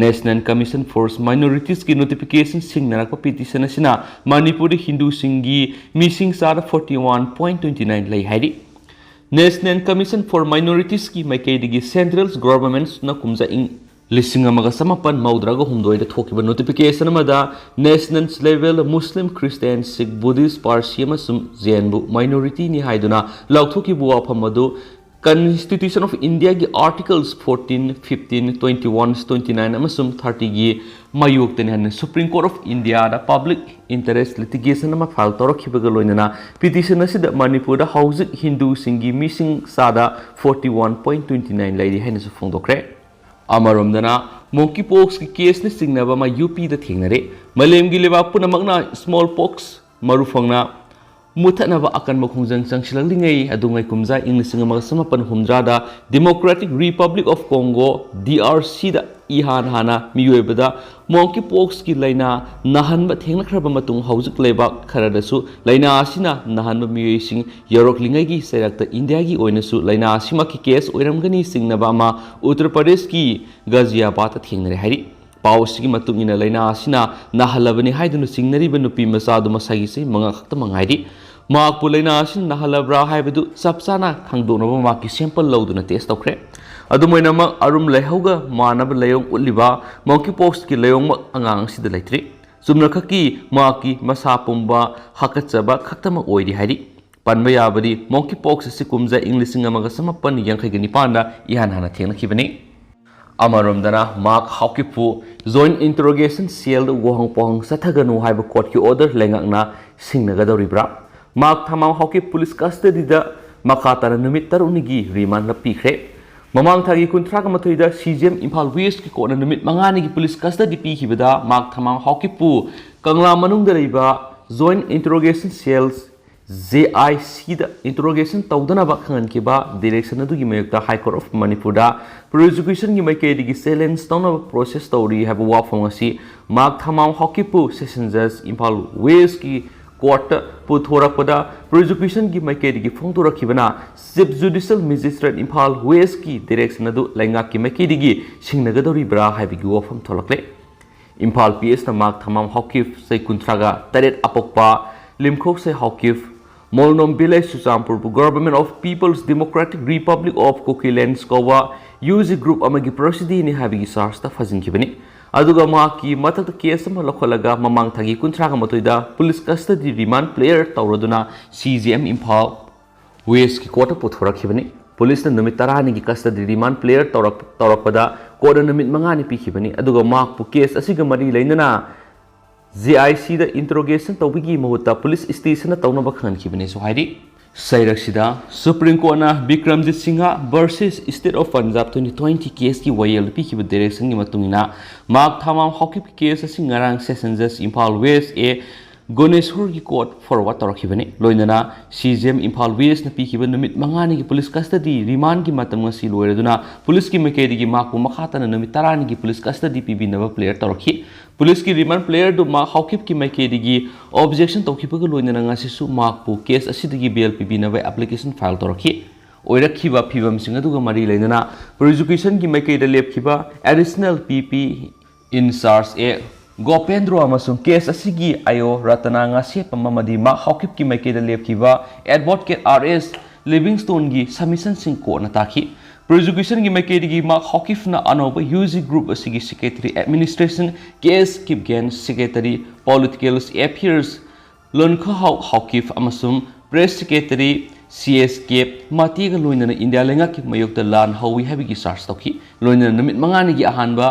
National Commission for Minoritiesꯀꯤ notification ꯁꯤꯡꯅꯔꯛꯄ petition ꯑꯁꯤꯅ ꯃꯅꯤꯄꯨꯔꯗ ꯍꯤꯟꯗꯨꯁꯤꯡꯒꯤ ꯃꯤꯁꯤꯡ ꯆꯥꯗ forty one point twenty nine ꯂꯩ ꯍꯥꯏꯔꯤ꯫ National Commission for Minoritiesꯀꯤ ꯃꯥꯏꯀꯩꯗꯒꯤ central governmentꯅ ꯀꯨꯝꯖꯥ ꯏꯪ ꯂꯤꯁꯤꯡ ꯑꯃꯒ ꯆꯃꯥꯄꯟ ꯃꯧꯗ꯭ꯔꯥꯒ ꯍꯨꯝꯗꯣꯏꯗ ꯊꯣꯛꯈꯤꯕ notification ꯑꯃꯗ national level Muslim, Christian, Sikh, Buddhist, Parsi ꯑꯃꯁꯨꯡ Jainꯕꯨ minorityꯅꯤ ꯍꯥꯏꯗꯨꯅ ꯂꯥꯎꯊꯣꯛꯈꯤꯕ ꯋꯥꯐꯝ ꯑꯗꯨ Constitution of Indiaꯒꯤ articles fourteen, fifteen, twenty one, twenty nine ꯑꯃꯁꯨꯡ thirtyꯒꯤ ꯃꯥꯌꯣꯛꯇꯅꯤ ꯍꯥꯏꯅ Supreme Court of Indiaꯗ public interest litigation ꯑꯃ file ꯇꯧꯔꯛꯈꯤꯕꯒ ꯂꯣꯏꯅꯅ petition ꯑꯁꯤꯗ ꯃꯅꯤꯄꯨꯔꯗ ꯍꯧꯖꯤꯛ ꯍꯤꯟꯗꯨꯁꯤꯡꯒꯤ ꯃꯤꯁꯤꯡ ꯆꯥꯗ forty one point twenty nine ꯂꯩꯔꯤ ꯍꯥꯏꯅꯁꯨ ꯐꯣꯡꯗꯣꯛꯈ꯭ꯔꯦ꯫ ꯑꯃꯔꯣꯝꯗꯅ monkeypoxꯀꯤ caseꯅ ꯆꯤꯡꯅꯕ ꯑꯃ UPꯗ ꯊꯦꯡꯅꯔꯦ꯫ ꯃꯥꯂꯦꯝꯒꯤ ꯂꯩꯕꯥꯛ ꯄꯨꯝꯅꯃꯛꯅ smallpox ꯃꯔꯨ ꯐꯪꯅ ꯃꯨꯠꯊꯠꯅꯕ ꯑꯀꯟꯕ ꯈꯣꯡꯖꯪ ꯆꯪꯁꯤꯜꯂꯛꯂꯤꯉꯩ ꯑꯗꯨꯉꯩ ꯀꯨꯝꯖꯥ ꯏꯪ ꯂꯤꯁꯤꯡ ꯑꯃꯒ ꯆꯃꯥꯄꯟ ꯍꯨꯝꯗ꯭ꯔꯥꯗ Democratic Republic of Congo, DRCꯗ ꯏꯍꯥꯟ ꯍꯥꯟꯅ ꯃꯤꯑꯣꯏꯕꯗ monkeypoxꯀꯤ ꯂꯥꯏꯅꯥ ꯅꯥꯍꯟꯕ ꯊꯦꯡꯅꯈ꯭ꯔꯕ ꯃꯇꯨꯡ ꯍꯧꯖꯤꯛ ꯂꯩꯕꯥꯛ ꯈꯔꯗꯁꯨ ꯂꯥꯏꯅꯥ ꯑꯁꯤꯅ ꯅꯥꯍꯟꯕ ꯃꯤꯑꯣꯏꯁꯤꯡ ꯌꯧꯔꯛꯂꯤꯉꯩꯒꯤ ꯆꯩꯔꯛꯇ ꯏꯟꯗꯤꯌꯥꯒꯤ ꯑꯣꯏꯅꯁꯨ ꯂꯥꯏꯅꯥ ꯑꯁꯤꯃꯛꯀꯤ case ꯑꯣꯏꯔꯝꯒꯅꯤ ꯆꯤꯡꯅꯕ ꯑꯃ ꯎꯠꯇꯔ ꯄ꯭ꯔꯗꯦꯁꯀꯤ ꯒꯥꯖꯤꯌꯥꯕꯥꯗꯇ ꯊꯦꯡꯅꯔꯦ ꯍꯥꯏꯔꯤ꯫ ꯄꯥꯎ ꯑꯁꯤꯒꯤ ꯃꯇꯨꯡ ꯏꯟꯅ ꯂꯥꯏꯅꯥ ꯑꯁꯤꯅ ꯅꯥꯍꯜꯂꯕꯅꯤ ꯍꯥꯏꯗꯨꯅ ꯆꯤꯡꯅꯔꯤꯕ ꯅꯨꯄꯤ ꯃꯆꯥ ꯑꯗꯨ ꯃꯁꯥꯒꯤ ꯆꯍꯤ ꯃꯉꯥ ꯈꯛꯇꯃꯛ ꯉꯥꯏꯔꯤ꯫ ꯃꯍꯥꯛꯄꯨ ꯂꯥꯏꯅꯥ ꯑꯁꯤꯅ ꯅꯥꯍꯜꯂꯕ꯭ꯔꯥ ꯍꯥꯏꯕꯗꯨ ꯆꯞ ꯆꯥꯅ ꯈꯪꯗꯣꯛꯅꯕ ꯃꯍꯥꯛꯀꯤ sample ꯂꯧꯗꯨꯅ test ꯇꯧꯈ꯭ꯔꯦ꯫ ꯑꯗꯨꯝ ꯑꯣꯏꯅꯃꯛ, ꯑꯔꯨꯝ ꯂꯥꯏꯍꯧꯒ ꯃꯥꯟꯅꯕ ꯂꯥꯏꯑꯣꯡ ꯎꯠꯂꯤꯕ monkeypoxꯀꯤ ꯂꯥꯏꯑꯣꯡꯃꯛ ꯑꯉꯥꯡ ꯑꯁꯤꯗ ꯂꯩꯇ꯭ꯔꯤ꯫ ꯆꯨꯝꯅꯈꯛꯀꯤ ꯃꯍꯥꯛꯀꯤ ꯃꯁꯥ ꯄꯨꯝꯕ ꯍꯥꯀꯠꯆꯕ ꯈꯛꯇꯃꯛ ꯑꯣꯏꯔꯤ ꯍꯥꯏꯔꯤ꯫ ꯄꯟꯕ ꯌꯥꯕꯗꯤ monkeypox ꯑꯁꯤ ꯀꯨꯝꯖꯥ ꯏꯪ ꯂꯤꯁꯤꯡ ꯑꯃꯒ ꯆꯃꯥꯄꯟ ꯌꯥꯡꯈꯩꯒ ꯅꯤꯄꯥꯟꯗ ꯏꯍꯥꯟ ꯍꯥꯟꯅ ꯊꯦꯡꯅꯈꯤꯕꯅꯤ꯫ ꯑꯃꯔꯣꯝꯗꯅ ꯃꯥꯔꯛ ꯍꯥꯎꯀꯤꯞꯄꯨ Joint Interrogation Cellꯗ ꯋꯥꯍꯪ ꯄꯥꯎꯍꯪ ꯆꯠꯊꯒꯅꯨ ꯍꯥꯏꯕ courtꯀꯤ order ꯂꯩꯉꯥꯛꯅ ꯁꯤꯡꯅꯒꯗꯧꯔꯤꯕ꯭ꯔꯥ? ꯃꯥꯔꯛ ꯊꯃꯥꯝ ꯍꯥꯎꯀꯤꯞ police custodyꯗ ꯃꯈꯥ ꯇꯥꯅ ꯅꯨꯃꯤꯠ ꯇꯔꯨꯛꯅꯤꯒꯤ remand ꯄꯤꯈ꯭ꯔꯦ꯫ ꯃꯃꯥꯡ ꯊꯥꯒꯤ ꯀꯨꯟꯊ꯭ꯔꯥꯒ ꯃꯥꯊꯣꯏꯗ CJM ꯏꯝꯐꯥꯜ Westꯀꯤ courtꯅ ꯅꯨꯃꯤꯠ ꯃꯉꯥꯅꯤꯒꯤ police custody ꯄꯤꯈꯤꯕꯗ ꯃꯥꯔꯛ ꯊꯃꯥꯝ ꯍꯥꯎꯀꯤꯞꯄꯨ ꯀꯪꯂꯥ ꯃꯅꯨꯡꯗ ꯂꯩꯕ Joint Interrogation Cell, JICꯗ interrogation ꯇꯧꯗꯅꯕ ꯈꯪꯍꯟꯈꯤꯕ direction ꯑꯗꯨꯒꯤ ꯃꯥꯌꯣꯛꯇ High Court of Manipurꯗ prosecutionꯒꯤ ꯃꯥꯏꯀꯩꯗꯒꯤ challenge ꯇꯧꯅꯕ process ꯇꯧꯔꯤ ꯍꯥꯏꯕ ꯋꯥꯐꯝ ꯑꯁꯤ ꯃꯥꯔꯛ ꯊꯃꯥꯝ ꯍꯥꯎꯀꯤꯞꯄꯨ Session Judge ꯏꯝꯐꯥꯜ Westꯀꯤ courtꯇ ꯄꯨꯊꯣꯔꯛꯄꯗ, prosecutionꯒꯤ ꯃꯥꯏꯀꯩꯗꯒꯤ ꯐꯣꯡꯗꯣꯔꯛꯈꯤꯕꯅ Chief Judicial Magistrate Imphal Westꯀꯤ direction ꯑꯗꯨ ꯂꯩꯉꯥꯛꯀꯤ ꯃꯥꯏꯀꯩꯗꯒꯤ ꯁꯤꯡꯅꯒꯗꯧꯔꯤꯕ꯭ꯔꯥ ꯍꯥꯏꯕꯒꯤ ꯋꯥꯐꯝ ꯊꯣꯛꯂꯛꯂꯦ꯫ ꯏꯝꯐꯥꯜ PSꯅ ꯃꯥꯔꯛ ꯊꯃꯥꯝ ꯍꯥꯎꯀꯤꯞ, ꯆꯍꯤ ꯀꯨꯟꯊ꯭ꯔꯥꯒ ꯇꯔꯦꯠ ꯑꯄꯣꯛꯄ, ꯂꯤꯝꯈꯧꯁꯩ Haokip, ꯃꯣꯜꯅꯣꯝ village, ꯆꯨꯔꯆꯥꯟꯄꯨꯔꯕꯨ Government of People's Democratic Republic of Kukiland ꯀꯧꯕ UG group ꯑꯃꯒꯤ procedeeꯅꯤ ꯍꯥꯏꯕꯒꯤ chargeꯇ ꯐꯥꯖꯤꯟꯈꯤꯕꯅꯤ꯫ ꯑꯗꯨꯒ ꯃꯍꯥꯛꯀꯤ ꯃꯊꯛꯇ case ꯑꯃ ꯂꯧꯈꯠꯂꯒ ꯃꯃꯥꯡ ꯊꯥꯒꯤ ꯀꯨꯟꯊ꯭ꯔꯥꯒ ꯃꯥꯊꯣꯏꯗ police custody remand ꯄꯤꯌꯔ ꯇꯧꯔꯗꯨꯅ CJM ꯏꯝꯐꯥꯜ Westꯀꯤ courtꯇ ꯄꯨꯊꯣꯔꯛꯈꯤꯕꯅꯤ꯫ Policeꯅ ꯅꯨꯃꯤꯠ ꯇꯔꯥꯅꯤꯒꯤ custody remand ꯄꯤꯌꯔ ꯇꯧꯔꯛ-, ꯇꯧꯔꯛꯄꯗ courtꯅ ꯅꯨꯃꯤꯠ ꯃꯉꯥꯅꯤ ꯄꯤꯈꯤꯕꯅꯤ꯫ ꯑꯗꯨꯒ ꯃꯍꯥꯛꯄꯨ case ꯑꯁꯤꯒ ꯃꯔꯤ ꯂꯩꯅꯅ JICꯗ interrogation ꯇꯧꯕꯒꯤ ꯃꯍꯨꯠꯇ police stationꯗ ꯇꯧꯅꯕ ꯈꯪꯍꯟꯈꯤꯕꯅꯦꯁꯨ ꯍꯥꯏꯔꯤ꯫ ꯆꯩꯔꯛꯁꯤꯗ Supreme Courtꯅ Bikramjit Singha versus State of Punjab twenty twenty caseꯀꯤ ꯋꯥꯌꯦꯜꯗ ꯄꯤꯈꯤꯕ directionꯒꯤ ꯃꯇꯨꯡ ꯏꯟꯅ ꯃꯥꯔꯛ ꯊꯃꯥꯝ ꯍꯥꯎꯀꯤꯞꯀꯤ case ꯑꯁꯤ ꯉꯔꯥꯡ Session Judge Imphal West A ꯒꯣꯅꯦꯁꯣꯔꯒꯤ court forward ꯇꯧꯔꯛꯈꯤꯕꯅꯤ꯫ ꯂꯣꯏꯅꯅ CJM ꯏꯝꯐꯥꯜ Westꯅ ꯄꯤꯈꯤꯕ ꯅꯨꯃꯤꯠ ꯃꯉꯥꯅꯤꯒꯤ police custody remandꯀꯤ ꯃꯇꯝ ꯉꯁꯤ ꯂꯣꯏꯔꯗꯨꯅ policeꯀꯤ ꯃꯥꯏꯀꯩꯗꯒꯤ ꯃꯍꯥꯛꯄꯨ ꯃꯈꯥ ꯇꯥꯅ ꯅꯨꯃꯤꯠ ꯇꯔꯥꯅꯤꯒꯤ police custody ꯄꯤꯕꯤꯅꯕ ꯄꯤꯌꯔ ꯇꯧꯔꯛꯈꯤ꯫ Policeꯀꯤ remand piyarꯗꯨ ꯃꯥꯔꯛ ꯍꯥꯎꯀꯤꯞꯀꯤ ꯃꯥꯏꯀꯩꯗꯒꯤ objection ꯇꯧꯈꯤꯕꯒ ꯂꯣꯏꯅꯅ ꯉꯁꯤꯁꯨ ꯃꯍꯥꯛꯄꯨ case ꯑꯁꯤꯗꯒꯤ bail ꯄꯤꯕꯤꯅꯕ application file ꯇꯧꯔꯛꯈꯤ꯫ ꯑꯣꯏꯔꯛꯈꯤꯕ ꯐꯤꯕꯝꯁꯤꯡ ꯑꯗꯨꯒ ꯃꯔꯤ ꯂꯩꯅꯅ prosecutionꯒꯤ ꯃꯥꯏꯀꯩꯗ ꯂꯦꯞꯈꯤꯕ Additional PP in charge A ꯒꯣꯄꯦꯟꯗ꯭ꯔꯣ ꯑꯃꯁꯨꯡ case ꯑꯁꯤꯒꯤ IO ꯔꯇꯅꯥ ꯉꯥꯁꯦꯞꯄꯝ ꯑꯃꯗꯤ ꯃꯥꯔꯛ ꯍꯥꯎꯀꯤꯞꯀꯤ ꯃꯥꯏꯀꯩꯗ ꯂꯦꯞꯈꯤꯕ advocate R S Livingstoneꯒꯤ submissionꯁꯤꯡ courtꯅ ꯇꯥꯈꯤ꯫ Prosecutionꯒꯤ ꯃꯥꯏꯀꯩꯗꯒꯤ ꯃꯥ ꯍꯥꯎꯀꯤꯐꯅ ꯑꯅꯧꯕ ꯌꯨ ꯖꯤ group ꯑꯁꯤꯒꯤ Secretary Administration, ꯀꯦ ꯑꯦꯁ ꯀꯤꯞꯒꯦꯟ, Secretary Political Affairs ꯂꯣꯟꯈꯍꯥꯎ ꯍꯥꯎꯀꯤꯐ ꯑꯃꯁꯨꯡ Press Secretary ꯁꯤ ꯑꯦꯁ ꯀꯦꯞ ꯃꯥꯇꯦꯒ ꯂꯣꯏꯅꯅ ꯏꯟꯗꯤꯌꯥ ꯂꯩꯉꯥꯛꯀꯤ ꯃꯥꯌꯣꯛꯇ ꯂꯥꯟ ꯍꯧꯏ ꯍꯥꯏꯕꯒꯤ charge ꯇꯧꯈꯤ꯫ ꯂꯣꯏꯅꯅ ꯅꯨꯃꯤꯠ ꯃꯉꯥꯅꯤꯒꯤ ꯑꯍꯥꯟꯕ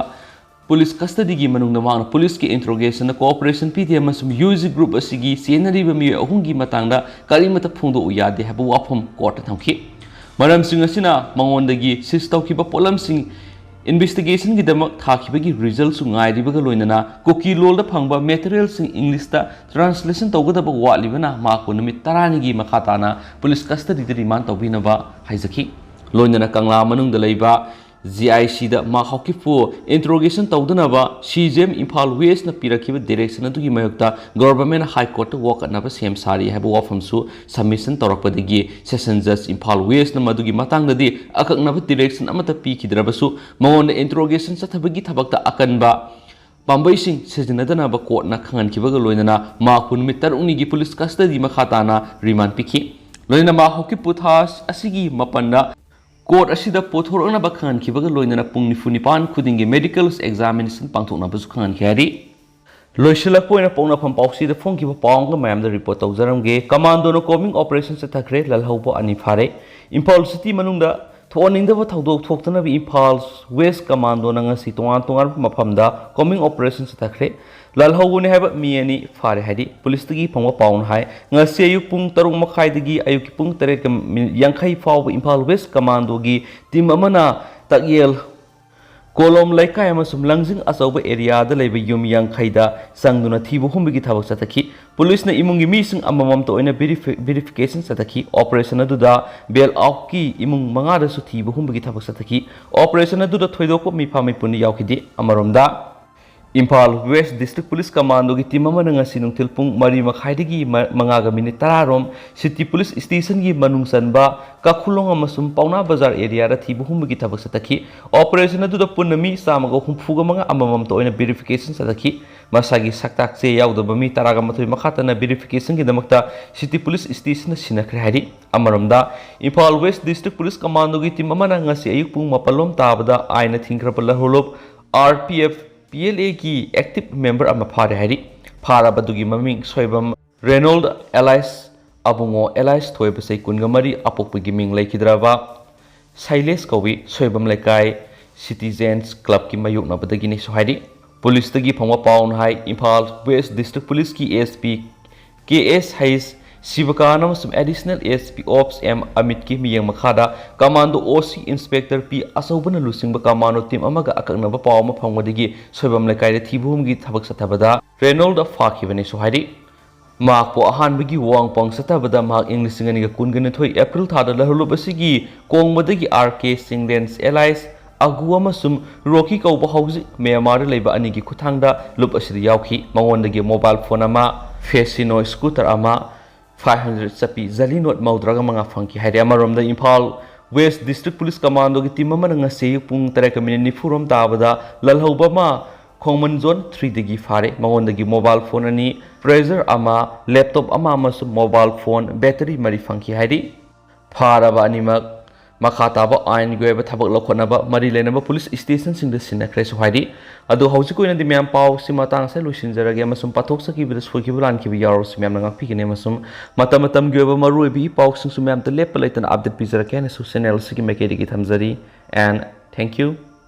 police custodyꯒꯤ ꯃꯅꯨꯡꯗ ꯃꯍꯥꯛꯅ policeꯀꯤ interrogationꯗ cooperation ꯄꯤꯗꯦ ꯑꯃꯁꯨꯡ ꯌꯨ ꯖꯤ group ꯑꯁꯤꯒꯤ ꯆꯦꯟꯅꯔꯤꯕ ꯃꯤꯑꯣꯏ ꯑꯍꯨꯝꯒꯤ ꯃꯇꯥꯡꯗ ꯀꯔꯤꯃꯠꯇ ꯐꯣꯡꯗꯣꯛꯎ ꯌꯥꯗꯦ ꯍꯥꯏꯕ ꯋꯥꯐꯝ courtꯇ ꯊꯝꯈꯤ꯫ ꯃꯔꯝꯁꯤꯡ ꯑꯁꯤꯅ ꯃꯉꯣꯟꯗꯒꯤ seize ꯇꯧꯈꯤꯕ ꯄꯣꯠꯂꯝꯁꯤꯡ investigationꯒꯤꯗꯃꯛ ꯊꯥꯈꯤꯕꯒꯤ resultꯁꯨ ꯉꯥꯏꯔꯤꯕꯒ ꯂꯣꯏꯅꯅ ꯀꯨꯀꯤ ꯂꯣꯜꯗ ꯐꯪꯕ materialꯁꯤꯡ Englishꯇ translation ꯇꯧꯒꯗꯕ ꯋꯥꯠꯂꯤꯕꯅ ꯃꯍꯥꯛꯄꯨ ꯅꯨꯃꯤꯠ ꯇꯔꯥꯅꯤꯒꯤ ꯃꯈꯥ ꯇꯥꯅ police custodyꯗ remand ꯇꯧꯕꯤꯅꯕ ꯍꯥꯏꯖꯈꯤ꯫ ꯂꯣꯏꯅꯅ ꯀꯪꯂꯥ ꯃꯅꯨꯡꯗ ꯂꯩꯕ ꯖꯤ ꯑꯥꯏ ꯁꯤꯗ ꯃꯥ ꯍꯥꯎꯀꯤꯞꯄꯨ interrogation ꯇꯧꯗꯅꯕ ꯁꯤ ꯖꯤ ꯑꯦꯝ ꯏꯝꯐꯥꯜ ꯋꯦꯁꯅ ꯄꯤꯔꯛꯈꯤꯕ direction ꯑꯗꯨꯒꯤ ꯃꯥꯌꯣꯛꯇ governmentꯅ High Courtꯇ ꯋꯥꯀꯠꯅꯕ ꯁꯦꯝ ꯁꯥꯔꯤ ꯍꯥꯏꯕ ꯋꯥꯐꯝꯁꯨ submission ꯇꯧꯔꯛꯄꯗꯒꯤ session judge ꯏꯝꯐꯥꯜ ꯋꯦꯁꯅ ꯃꯗꯨꯒꯤ ꯃꯇꯥꯡꯗꯗꯤ ꯑꯀꯛꯅꯕ direction ꯑꯃꯠꯇ ꯄꯤꯈꯤꯗ꯭ꯔꯕꯁꯨ ꯃꯉꯣꯟꯗ interrogation ꯆꯠꯊꯕꯒꯤ ꯊꯕꯛꯇ ꯑꯀꯟꯕ ꯄꯥꯝꯕꯩꯁꯤꯡ ꯁꯤꯖꯤꯟꯅꯗꯅꯕ courtꯅ ꯈꯪꯍꯟꯈꯤꯕꯒ ꯂꯣꯏꯅꯅ ꯃꯍꯥꯛꯄꯨ ꯅꯨꯃꯤꯠ ꯇꯔꯨꯛꯅꯤꯒꯤ police custody ꯃꯈꯥ ꯇꯥꯅ remand ꯄꯤꯈꯤ꯫ ꯂꯣꯏꯅꯅ ꯃꯥ ꯍꯥꯎꯀꯤꯞꯄꯨ ꯊꯥ ꯑꯁꯤꯒꯤ ꯃꯥꯄꯟꯗ court ꯑꯁꯤꯗ ꯄꯨꯊꯣꯔꯛꯅꯕ ꯈꯪꯍꯟꯈꯤꯕꯒ ꯂꯣꯏꯅꯅ ꯄꯨꯡ ꯅꯤꯐꯨ ꯅꯤꯄꯥꯟ ꯈꯨꯗꯤꯡꯒꯤ medical examination ꯄꯥꯡꯊꯣꯛꯅꯕꯁꯨ ꯈꯪꯍꯟꯈꯤ ꯍꯥꯏꯔꯤ꯫ ꯂꯣꯏꯁꯤꯜꯂꯛꯄ ꯑꯣꯏꯅ ꯄꯣꯛꯅꯐꯝ ꯄꯥꯎꯆꯦꯗ ꯐꯣꯡꯈꯤꯕ ꯄꯥꯎ ꯑꯃꯒ ꯃꯌꯥꯝꯗ report ꯇꯧꯖꯔꯝꯒꯦ꯫ Commandoꯅ combing operation ꯆꯠꯊꯈ꯭ꯔꯦ, ꯂꯥꯜꯍꯧꯕ ꯑꯅꯤ ꯐꯥꯔꯦ꯫ ꯏꯝꯐꯥꯜ city ꯃꯅꯨꯡꯗ ꯊꯣꯛꯍꯟꯅꯤꯡꯗꯕ ꯊꯧꯗꯣꯛ ꯊꯣꯛꯇꯅꯕ ꯏꯝꯐꯥꯜ West Commandoꯅ ꯉꯁꯤ ꯇꯣꯉꯥꯟ ꯇꯣꯉꯥꯟꯕ ꯃꯐꯝꯗ combing operation ꯆꯠꯊꯈ꯭ꯔꯦ꯫ ꯂꯥꯜꯍꯧꯕꯅꯤ ꯍꯥꯏꯕ ꯃꯤ ꯑꯅꯤ ꯐꯥꯔꯦ ꯍꯥꯏꯔꯤ꯫ Policeꯇꯒꯤ ꯐꯪꯕ ꯄꯥꯎꯅ ꯍꯥꯏ, ꯉꯁꯤ ꯑꯌꯨꯛ ꯄꯨꯡ ꯇꯔꯨꯛ ꯃꯈꯥꯏꯗꯒꯤ ꯑꯌꯨꯛꯀꯤ ꯄꯨꯡ ꯇꯔꯦꯠꯀ ꯃꯤꯅꯤꯠ ꯌꯥꯡꯈꯩ ꯐꯥꯎꯕ ꯏꯝꯐꯥꯜ West Commandoꯒꯤ team ꯑꯃꯅ ꯇꯥꯛꯌꯦꯜ ꯀꯣꯂꯣꯝ ꯂꯩꯀꯥꯏ ꯑꯃꯁꯨꯡ ꯂꯪꯖꯤꯡ ꯑꯆꯧꯕ areaꯗ ꯂꯩꯕ ꯌꯨꯝ ꯌꯥꯡꯈꯩꯗ ꯆꯪꯗꯨꯅ ꯊꯤꯕ ꯍꯨꯝꯕꯒꯤ ꯊꯕꯛ ꯆꯠꯊꯈꯤ꯫ Policeꯅ ꯏꯃꯨꯡꯒꯤ ꯃꯤꯁꯤꯡ ꯑꯃꯃꯝꯇ ꯑꯣꯏꯅ verifi-, verification ꯆꯠꯊꯈꯤ꯫ Operation ꯑꯗꯨꯗ bail outꯀꯤ ꯏꯃꯨꯡ ꯃꯉꯥꯗꯁꯨ ꯊꯤꯕ ꯍꯨꯝꯕꯒꯤ ꯊꯕꯛ ꯆꯠꯊꯈꯤ꯫ Operation ꯑꯗꯨꯗ ꯊꯣꯏꯗꯣꯛꯄ ꯃꯤꯐꯥ ꯃꯤꯄꯨꯟꯗꯤ ꯌꯥꯎꯈꯤꯗꯦ꯫ ꯑꯃꯔꯣꯝꯗ, ꯏꯝꯐꯥꯜ ꯋꯦꯁ ꯗꯤꯁꯇ꯭ꯔꯤꯛ ꯄꯨꯂꯤꯁ ꯀꯃꯥꯟꯗꯣꯒꯤ ꯇꯤꯝ ꯑꯃꯅ ꯉꯁꯤ ꯅꯨꯡꯊꯤꯜ ꯄꯨꯡ ꯃꯔꯤ ꯃꯈꯥꯏꯗꯒꯤ ꯃ-, ꯃꯉꯥꯒ ꯃꯤꯅꯤꯠ ꯇꯔꯥ ꯔꯣꯝ ꯁꯤꯇꯤ ꯄꯨꯂꯤꯁ ꯁ꯭ꯇꯦꯁꯟꯒꯤ ꯃꯅꯨꯡ ꯆꯟꯕ ꯀꯥꯈꯨꯂꯣꯡ ꯑꯃꯁꯨꯡ ꯄꯥꯎꯅꯥ ꯕꯖꯥꯔ ꯑꯦꯔꯤꯌꯥꯗ ꯊꯤꯕ ꯍꯨꯝꯕꯒꯤ ꯊꯕꯛ ꯆꯠꯊꯈꯤ꯫ ꯑꯣꯄꯔꯦꯁꯟ ꯑꯗꯨꯗ ꯄꯨꯟꯅ ꯃꯤ ꯆꯥꯝꯃꯒ ꯍꯨꯝꯐꯨꯒ ꯃꯉꯥ ꯑꯃꯃꯝꯇ ꯑꯣꯏꯅ ꯚꯦꯔꯤꯐꯤꯀꯦꯁꯟ ꯆꯠꯊꯈꯤ꯫ ꯃꯁꯥꯒꯤ ꯁꯛꯇꯥꯛ ꯆꯦ ꯌꯥꯎꯗꯕ ꯃꯤ ꯇꯔꯥꯒ ꯃꯥꯊꯣꯏ ꯃꯈꯥ ꯇꯥꯅ ꯚꯦꯔꯤꯐꯤꯀꯦꯁꯟꯒꯤꯗꯃꯛꯇ ꯁꯤꯇꯤ ꯄꯨꯂꯤꯁ ꯁ꯭ꯇꯦꯁꯟꯗ ꯁꯤꯟꯅꯈ꯭ꯔꯦ ꯍꯥꯏꯔꯤ꯫ ꯑꯃꯔꯣꯝꯗ, ꯏꯝꯐꯥꯜ ꯋꯦꯁ ꯗꯤꯁꯇ꯭ꯔꯤꯛ ꯄꯨꯂꯤꯁ ꯀꯃꯥꯟꯗꯣꯒꯤ ꯇꯤꯝ ꯑꯃꯅ ꯉꯁꯤ ꯑꯌꯨꯛ ꯄꯨꯡ ꯃꯥꯄꯜ ꯂꯣꯝ ꯇꯥꯕꯗ ꯑꯥꯏꯟꯅ ꯊꯤꯡꯈ꯭ꯔꯕ ꯂꯍꯧꯂꯨꯞ R P F P L ꯑꯦꯒꯤ ꯑꯦꯛꯇꯤꯚ ꯃꯦꯝꯕꯔ ꯑꯃ ꯐꯥꯔꯦ ꯍꯥꯏꯔꯤ꯫ ꯐꯥꯔꯕ ꯑꯗꯨꯒꯤ ꯃꯃꯤꯡ Soibam Reynold alias Abungo, alias Thoibasei ꯀꯨꯟꯒ ꯃꯔꯤ, ꯑꯄꯣꯛꯄꯒꯤ ꯃꯤꯡ ꯂꯩꯈꯤꯗ꯭ꯔꯕ ꯁꯩꯂꯦꯁ ꯀꯧꯏ, ꯁꯣꯏꯕꯝ ꯂꯩꯀꯥꯏ ꯁꯤꯇꯤꯖꯦꯟꯁ ꯀ꯭ꯂꯕꯀꯤ ꯃꯥꯌꯣꯛꯅꯕꯗꯒꯤꯅꯤꯁꯨ ꯍꯥꯏꯔꯤ꯫ ꯄꯨꯂꯤꯁꯇꯒꯤ ꯐꯪꯕ ꯄꯥꯎꯅ ꯍꯥꯏ, ꯏꯝꯐꯥꯜ ꯋꯦꯁ ꯗꯤꯁꯇ꯭ꯔꯤꯛ ꯄꯨꯂꯤꯁꯀꯤ ꯑꯦꯁ ꯄꯤ ꯀꯦ ꯑꯦꯁ ꯍꯩꯁ ꯁꯤꯕꯀꯥꯟ ꯑꯃꯁꯨꯡ ꯑꯦꯗꯤꯁꯅꯦꯜ ꯑꯦꯁ ꯄꯤ ꯑꯣꯞꯁ ꯑꯦꯝ ꯑꯃꯤꯠꯀꯤ ꯃꯤꯠꯌꯦꯡ ꯃꯈꯥꯗ ꯀꯃꯥꯟꯗꯣ ꯑꯣ ꯁꯤ ꯏꯟꯁꯄꯦꯛꯇꯔ ꯄꯤ ꯑꯆꯧꯕꯅ ꯂꯨꯆꯤꯡꯕ ꯀꯃꯥꯟꯗꯣ ꯇꯤꯝ ꯑꯃꯒ ꯑꯀꯛꯅꯕ ꯄꯥꯎ ꯑꯃ ꯐꯪꯕꯗꯒꯤ ꯁꯣꯏꯕꯝ ꯂꯩꯀꯥꯏꯗ ꯊꯤꯕ ꯍꯨꯝꯕꯒꯤ ꯊꯕꯛ ꯆꯠꯊꯕꯗ ꯔꯦꯅꯣꯜꯗ ꯐꯥꯈꯤꯕꯅꯤꯁꯨ ꯍꯥꯏꯔꯤ꯫ ꯃꯍꯥꯛꯄꯨ ꯑꯍꯥꯟꯕꯒꯤ ꯋꯥꯡ ꯄꯥꯎ ꯆꯠꯊꯕꯗ ꯃꯍꯥꯛ ꯏꯪ ꯂꯤꯁꯤꯡ ꯑꯅꯤꯒ ꯀꯨꯟꯒ ꯅꯤꯊꯣꯏ ꯑꯦꯄ꯭ꯔꯤꯜ ꯊꯥꯗ ꯂꯍꯧꯂꯨꯞ ꯑꯁꯤꯒꯤ ꯀꯣꯡꯕꯗꯒꯤ ꯑꯥꯔ ꯀꯦ ꯁꯤꯡ ꯂꯦꯟꯁ ꯑꯦꯂꯥꯏꯁ ꯑꯒꯨ ꯑꯃꯁꯨꯡ ꯔꯣꯀꯤ ꯀꯧꯕ ꯍꯧꯖꯤꯛ ꯃ꯭ꯌꯥꯟꯃꯥꯔꯗ ꯂꯩꯕ ꯑꯅꯤꯒꯤ ꯈꯨꯠꯊꯥꯡꯗ ꯂꯨꯞ ꯑꯁꯤꯗ ꯌꯥꯎꯈꯤ꯫ ꯃꯉꯣꯟꯗꯒꯤ ꯃꯣꯕꯥꯏꯜ ꯐꯣꯟ ꯑꯃ, ꯐꯦꯁꯤꯅꯣ ꯁ꯭ꯀꯨꯇꯔ ꯑꯃ, ꯐꯥꯏꯚ ꯍꯟꯗ꯭ꯔꯦꯠ ꯆꯠꯄꯤ ꯖꯂꯤ ꯅꯣꯠ ꯃꯧꯗ꯭ꯔꯥꯒ ꯃꯉꯥ ꯐꯪꯈꯤ ꯍꯥꯏꯔꯦ꯫ ꯑꯃꯔꯣꯝꯗ, ꯏꯝꯐꯥꯜ ꯋꯦꯁ ꯗꯤꯁꯇ꯭ꯔꯤꯛ ꯄꯨꯂꯤꯁ ꯀꯃꯥꯟꯗꯣꯒꯤ ꯇꯤꯝ ꯑꯃꯅ ꯉꯁꯤ ꯑꯌꯨꯛ ꯄꯨꯡ ꯇꯔꯦꯠꯀ ꯃꯤꯅꯤꯠ ꯅꯤꯐꯨ ꯔꯣꯝ ꯇꯥꯕꯗ ꯂꯜꯍꯧꯕ ꯑꯃ ꯈꯣꯡꯃꯟ ꯖꯣꯟ ꯊ꯭ꯔꯤꯗꯒꯤ ꯐꯥꯔꯦ꯫ ꯃꯉꯣꯟꯗꯒꯤ ꯃꯣꯕꯥꯏꯜ ꯐꯣꯟ ꯑꯅꯤ, ꯄ꯭ꯔꯦꯖꯔ ꯑꯃ, ꯂꯦꯞꯇꯣꯞ ꯑꯃ ꯑꯃꯁꯨꯡ ꯃꯣꯕꯥꯏꯜ ꯐꯣꯟ ꯕꯦꯇꯔꯤ ꯃꯔꯤ ꯐꯪꯈꯤ ꯍꯥꯏꯔꯤ꯫ ꯐꯥꯔꯕ ꯑꯅꯤꯃꯛ ꯃꯈꯥ ꯇꯥꯕ ꯑꯥꯏꯟꯒꯤ ꯑꯣꯏꯕ ꯊꯕꯛ ꯂꯧꯈꯠꯅꯕ ꯃꯔꯤ ꯂꯩꯅꯕ ꯄꯨꯂꯤꯁ ꯁ꯭ꯇꯦꯁꯟꯁꯤꯡꯗ ꯁꯤꯟꯅꯈ꯭ꯔꯦꯁꯨ ꯍꯥꯏꯔꯤ꯫ ꯑꯗꯨ ꯍꯧꯖꯤꯛꯀꯤ ꯑꯣꯏꯅꯗꯤ ꯃꯌꯥꯝ ꯄꯥꯎꯁꯤ ꯃꯇꯥꯡ ꯑꯁꯤꯗ ꯂꯣꯏꯁꯤꯟꯖꯔꯒꯦ ꯑꯃꯁꯨꯡ ꯄꯥꯊꯣꯛꯆꯈꯤꯕꯗ ꯁꯣꯏꯈꯤꯕ ꯂꯥꯟꯈꯤꯕ ꯌꯥꯎꯔꯕꯁꯨ ꯃꯌꯥꯝꯅ ꯉꯥꯛꯄꯤꯒꯅꯤ ꯑꯃꯁꯨꯡ ꯃꯇꯝ ꯃꯇꯝꯒꯤ ꯑꯣꯏꯕ ꯃꯔꯨꯑꯣꯏꯕ ꯏ ꯄꯥꯎꯁꯤꯡꯁꯨ ꯃꯌꯥꯝꯗ ꯂꯦꯞꯄ ꯂꯩꯇꯅ ꯑꯞꯗꯦꯠ ꯄꯤꯖꯔꯛꯀꯦ ꯍꯥꯏꯅꯁꯨ ꯆꯦꯅꯦꯜ ꯑꯁꯤꯒꯤ ꯃꯥꯏꯀꯩꯗꯒꯤ ꯊꯝꯖꯔꯤ꯫ And thank you꯫